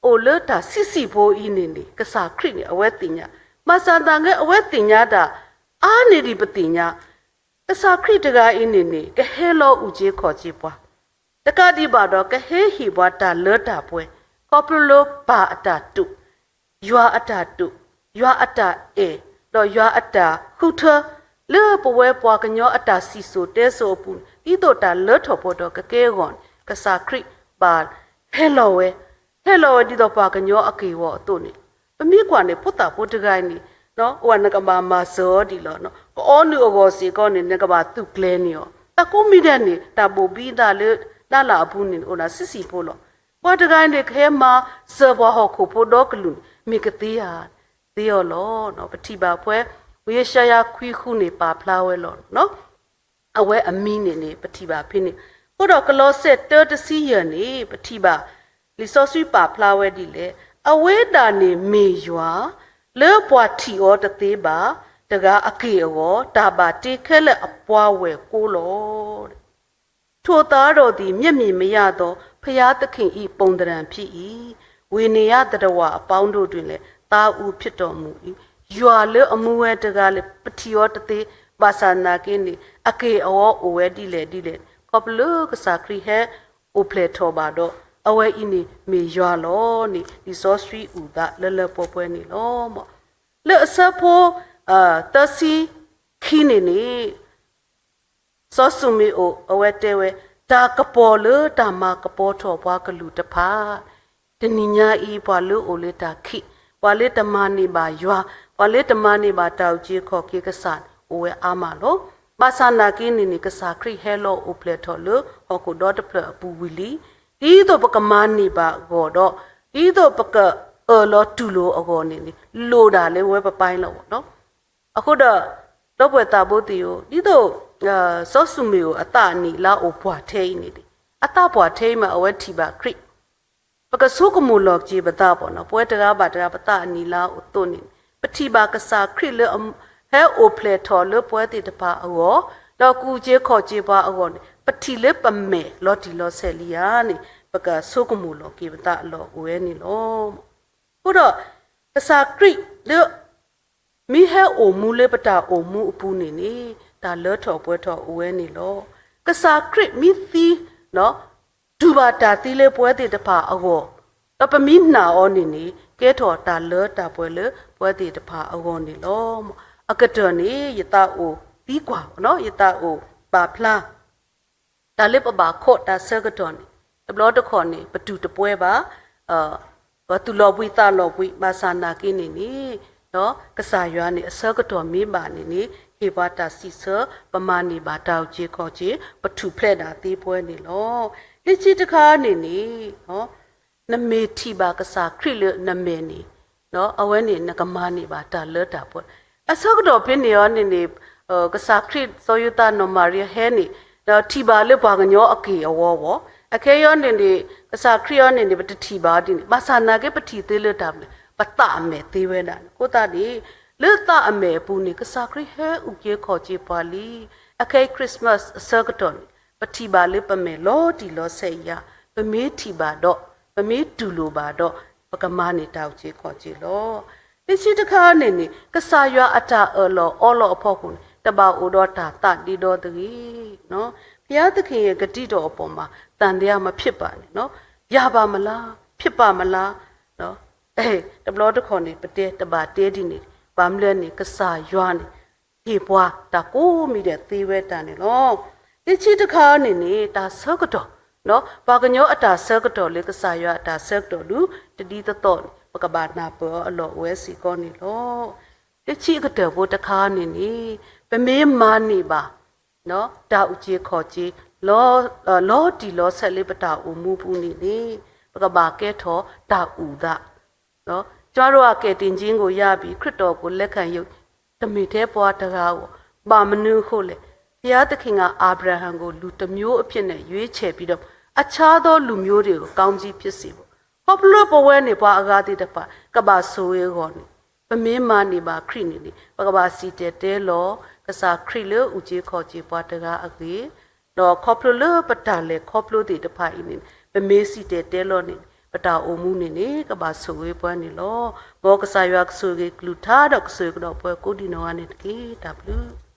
အိၣ်လၢတၢ်ဆံးဆံးဖိအံၤန့ၣ်န့ၣ် ကစၢ်ခရံာ်န့ၣ် အဝဲသ့ၣ်ညါ, ဘၣ်ဆၣ်သနာ်က့ အဝဲသ့ၣ်ညါတၢ် အါန့ၢ်ဒံးပသ့ၣ်ညါ, ကစၢ်ခရံာ်တဂၤအံၤန့ၣ်န့ၣ် ကဟဲလီၤအုၣ်က့ၤခီၣ်က့ၤပှၤ, တကးဒံးဘၣ်ဒီး ကဟဲဟ့ၣ်ပှၤတၢ်လၢတၢ်ပှဲၤ ခီဖျိလၢပၢ်အတၢ်တိာ်, ယွၤအတၢ်တိာ်, ယွၤအတၢ်အဲၣ်, ဒီးယွၤအတၢ်ဃုထၢ လၢပဝဲပှၤကညီအတၢ်စံၣ်စိၤတဲစိၤအပူၤန့ၣ် ဒ်သိးတၢ်လၢထီၣ်ပှဲၤထီၣ်ကကဲအဂီၢ်န့ၣ် ကစၢ်ခရံာ်ဘၣ်ဟဲလီၤဝဲ, ဟဲလီၤဝဲဒ်သိးပှၤကညီအက့ၢ်အဂီၤအသိးန့ၣ်, ပမ့ၢ်ကွၢ်န့ၣ် ဖိသၣ်ဖိတဂၤအံၤန့ၣ် အိၣ်ဝဲနကဘၣ်မၤစၢၤအီၤဒံးလီၤ. ကအီနုၢ်အဂီၢ်စ့ၢ်ကီးန့ၣ် နကဘၣ်သူၣ်ကျဲၤန့ၢ်အီၤ. တၢ်ကိးမံၤဒဲးန့ၣ် တၢ်ဘိၣ်ဘံသးလၢ လၢ်လၢ်အပူၤန့ၣ် အိၣ်ဒၣ်ဆံးဆံးဖိလီၤ. ပှၤတဂၤအံၤန့ၣ် ကဟဲမၤစၢၤပှၤဟီၣ်ခိၣ်ဖိဒီကလုာ်န့ၣ် မ့ၢ်ကသ့ဧါ, သ့အီၤလီၤ. ပထံၣ်ဘၣ်ဖဲ ယၡါယၤခွံဃုန့ၣ် ပာ်ဖျါဝဲလီၤ. အဝဲအမံၤန့ၣ်န့ၣ် ပထံၣ်ဘၣ်ဖဲန့ၣ်. အဃိဒီးကလီးစဲၣ်တၢတဆံယဲၢ်န့ၣ် ပထံၣ်ဘၣ် လံာ်စီဆှံပာ်ဖျါဝဲဒ်လဲၣ်, အဝဲဒၣ်န့ၣ်မ့ၢ်ယွၤ လၢပှၤထံၣ်အီၤတသ့ဘၣ် တဂၤအက့ၢ်အဂီၤ တၢ်ဘၣ်တ့ခဲလၢာ်အပှၤဝဲၢ်ကိလီၤ. ထိုသားတော်သည် မျက်မြင်မရသော ဘုရားသခင်၏ ပုံသဏ္ဍာန်ဖြစ်၏။ ဝေနေယျသတ္တဝါအပေါင်းတို့တွင်လည်း သားဦးဖြစ်တော်မူ၏. ယွၤလၢအမူဝဲတဂၤလၢ ပထံၣ်အီၤတသ့, ဘၣ်ဆၣ်သနာ်က့န့ၣ် အက့ၢ်အဂီၤအိၣ်ဝဲဒ်လဲၣ်ဒ်လဲၣ်, ခီဖျိလၢကစၢ်ခရံာ်ဟဲအိၣ်ဖျဲၣ်ထီၣ်ဘၣ်ဒီး အဝဲအံၤန့ၣ်မ့ၢ်ယွၤလီၤန့ၣ် လံာ်စီဆှံအုၣ်သးလၢလၢပှဲၤပှဲၤန့ၣ်လီၤ. လၢအဆၢဖိ သၢဆံခံန့ၣ်န့ၣ် စီၤၡူမ့ၣ်အိၣ် အဝဲတဲဝဲ, တၢ်ကပီၤလၢတၢ်မၤကပီၤထီၣ်ပှၤကလုာ်တဖၣ်, တနံၤညါအံၤ ပှၤလၢအိၣ်လၢတၢ်ခံး, ပှၤလၢတမၤန့ၢ်ဘၣ်ယွၤ, ပှၤလၢတမၤန့ၢ်ဘၣ်တၢ်အုၣ်က့ၤခီၣ်က့ၤကစၢ်န့ၣ် အိၣ်ဝဲအါမးလီၤ. ဘၣ်ဆၣ်သနာ်က့န့ၣ်န့ၣ် ကစၢ်ခရံာ်ဟဲလီၤအိၣ်ဖျဲၣ်ထီၣ်လၢဟီၣ်ခိၣ်ဒီတဖျၢၣ်အပူၤဝံၤလံ, ဒ်သိးပကမၤန့ၢ်ဘၣ်အဂီၢ်ဒီး ဒ်သိးပကအၢၣ်လီၤတူၢ်လိာ်အဂီၢ်န့ၣ်န့ၣ် လိၣ်ဒၣ်လၢဝဲပပၢ်လီၤ. အဃိဒီး ဒီပုၢ်ဝဲၢ်သးဘိသ့ၣ်ဧၢ, ဒ်သိး စီၤၡူမ့ၣ်အူအသးအနံၣ်အလါအိၣ်ပှၢ်ထဲအံၤန့ၣ်, အသးပှၢ်ထဲအံၤမး အဝဲထံၣ်ဘၣ်ခရံာ်, ပကဆိကမိၣ်လီၤက့ၤပသးပှၤနီၤ, ပဝဲတဂၤဘၣ်တဂၤ ပသးအနံၣ်အလါအိၣ်အသိးန့ၣ်, ပထံၣ်ဘၣ်ကစၢ်ခရံာ်လၢ ဟဲအိၣ်ဖျဲၣ်ထီၣ်လၢပဝဲသ့ၣ်တဖၣ်အဂီၢ်, ဒီးကအုၣ်က့ၤခီၣ်က့ၤပှၤအဂီၢ်န့ၣ်, ပထံၣ်လၢပမဲာ်လီၤတံၢ်လီၤဆဲးလံဧါန့ၣ်, ပကဆိကမိၣ်လီၤက့ၤပသးအလီၢ်အိၣ်ဝဲန့ၣ်လီၤ. အဃိဒီး ကစၢ်ခရံာ်လၢ မ့ၢ်ဟဲအိၣ်မူလၢပတၢ်အိၣ်မူအပူၤန့ၣ်န့ၣ်, တၢ်လၢထီၣ်ပှဲၤထီၣ်အိၣ်ဝဲန့ၣ်လီၤ. ကစၢ်ခရံာ်မ့ၢ်သံ, တူၢ်ဘၣ်တၢ်သံလၢပဝဲသ့ၣ်တဖၣ်အဂီၢ်, ဒီးပမ့ၢ်နာ်အီၤန့ၣ်န့ၣ်, ကဲထီၣ်တၢ်လၢတၢ်ပှဲၤလၢပဝဲသ့ၣ်တဖၣ်အဂီၢ်န့ၣ်လီၤ. အကတၢၢ်န့ၣ် ယသးအိၣ်သံကွၢ်, ယသးအိၣ်ပာ်ဖျါ တၢ်လၢပဘၣ်ခိးတၢ်ဆၢကတီၢ်န့ၣ်, တဘျီတခီၣ်န့ၣ် ပတူၢ်တပှဲၤဘၣ်, ပသူၣ်လီၤဘှံးသးလီၤဘှံး, ဘၣ်ဆၣ်နာ်က့န့ၣ်န့ၣ်, ကစၢ်ယွၤန့ၣ် အဆၢကတီၢ်မ့ၢ်ဘၣ်န့ၣ်န့ၣ်, ဟ့ၣ်ပှၤတၢ်စံးဆၢ, ပမၤန့ၢ်ဘၣ်တၢ်အုၣ်က့ၤခီၣ်က့ၤ, ပထူၣ်ဖျဲးဒၣ်သ့ပဝဲန့ၣ်လီၤ. လၢခံတခါန့ၣ်န့ၣ် နမ့ၢ်ထံၣ်ဘၣ်ကစၢ်ခရံာ်လၢနမဲာ်န့ၣ်, အဝဲန့ၣ်နကမၤန့ၢ်ဘၣ်တၢ်လၢတၢ်ပှဲၤ, အဆၢကတီၢ်ဖဲန့ၣ်အီၤန့ၣ်န့ၣ်, ကစၢ်ခရံာ်စီၤယိၤသးနီၢ်မၤရံဟဲန့ၣ်, ဒီးထံၣ်ဘၣ်လၢပှၤကညီအက့ၢ်အဂီၤအဂီၢ်, အခဲအံၤအီၤန့ၣ်န့ၣ်, ကစၢ်ခရံာ်အီၤန့ၣ်န့ၣ် ပတထံၣ်ဘၣ်အီၤဒ်န့ၣ်, ဘၣ်ဆၣ်နာ်က့ပထံၣ်သ့လၢတၢ်မနုၤလဲၣ်, ပသးအမဲာ်သ့ဝဲဒၣ်န့ၣ်, အဃိသတးန့ၣ်, လၢသးအမဲာ်အပူၤန့ၣ် ကစၢ်ခရံာ်ဟဲအုၣ်က့ၤခီၣ်က့ၤပှၤလံ. အခဲအံၤ Christmas အဆၢကတီၢ်န့ၣ် ပထံၣ်ဘၣ်လၢပမဲာ်လီၤတံၢ်လီၤဆဲးဧါ, ပမ့ၢ်ထံၣ်ဘၣ်ဒီး, ပမ့ၢ်တူၢ်လိာ်ဘၣ်ဒီး, ပကမၤန့ၢ်တၢ်အုၣ်က့ၤခီၣ်က့ၤလီၤ. လၢခံတခါန့ၣ်န့ၣ် ကစၢ်ယွၤအတၢ်အၢၣ်လီၤအီလီၤအဖီခိၣ်န့ၣ် တဘၣ်အိၣ်ဒီးတၢ်သးဒ့ဒီတဂ့ၤ. ဘုရားသခင်ရဲ့ဂတိတော်အပေါ်မှာ သံသယမဖြစ်ပါနဲ့, ယၢ်ဘၣ်မလၤ, ဖြစ်ပါမလၤ, တဘျီတခီၣ်န့ၣ် ပတဲတဘၣ်တဲဒ်န့ၣ်, ဘၣ်မနုၤလဲၣ်န့ၣ် ကစၢ်ယွၤန့ၣ် ဟ့ၣ်ပှၤတၢ်ကိးမံၤဒဲးသ့ဝဲတၢ်န့ၣ်လီၤ. လၢခံတခါန့ၣ်န့ၣ် တၢ်ဆၢကတီၢ်, ပှၤကညီအတၢ်ဆၢကတီၢ်လၢကစၢ်ယွၤအတၢ်ဆၢကတီၢ်ဒုး တဒ်သိးသိးန့ၣ် ပကဘၣ်နၢ်ပၢၢ်အီၤအလီၢ်အိၣ်ဝဲစ့ၢ်ကီးန့ၣ်လီၤ. လၢခံအကတၢၢ်ဖိတခါန့ၣ်န့ၣ် ပမ့ၢ်မၤန့ၢ်ဘၣ် တၢ်အုၣ်က့ၤခီၣ်က့ၤ လီၤတံၢ်လီၤဆဲးလၢပတၢ်အိၣ်မူပူၤန့ၣ်န့ၣ် ပကဘၣ်ကဲထီၣ်တၢ်အုၣ်သး ကျွန်တော်တို့ကယ်တင်ခြင်းကိုရပြီ, ခရစ်တော်ကိုလက်ခံယူ, တမ့ၢ်ထဲပှၤတဂၤဧိၤ, ဘၣ်မနုၤအဃိလဲၣ်. ဘုရားသခင်က အာဗြဟံကို လူတစ်မျိုးအဖြစ်နဲ့ ရွေးချယ်ပြီးတော့ အခြားသောလူမျိုးတွေကို ကောင်းကြီးဖြစ်စေဖို့, ခီဖျိလၢပဝဲန့ၣ်ပှၤအဂၤသ့ၣ်တဖၣ် ကဘၣ်ဆိၣ်ဂ့ၤအဂီၢ်န့ၣ်, ပမ့ၢ်မၤန့ၢ်ဘၣ်ခရံာ်န့ၣ်န့ၣ် ပကဘၣ်စံၣ်တဲၤတဲလီၤ ကစၢ်ခရံာ်လၢအုၣ်က့ၤခီၣ်က့ၤပှၤတဂၤအဂ့ၢ် ဒီးခီဖျိလၢပတၢ်လဲၤခီဖျိသ့ၣ်တဖၣ်အံၤန့ၣ် ပမ့ၢ်စံၣ်တဲၤတဲလီၤန့ၣ် ပတၢ်အိၣ်မူန့ၣ်န့ၣ် ကဘၣ်ဆိၣ်ဂ့ၤပှၤန့ၣ်လီၤ. မ်ကစၢ်ယွၤကဆိၣ်ဂ့ၤကလုၢ်ကထါဒီးကဆိၣ်ဂ့ၤကဒီးပှၤကိးဒံးနီၢ်ဂၤန့ၣ်တက့ၢ်. တၢ်ဘျုး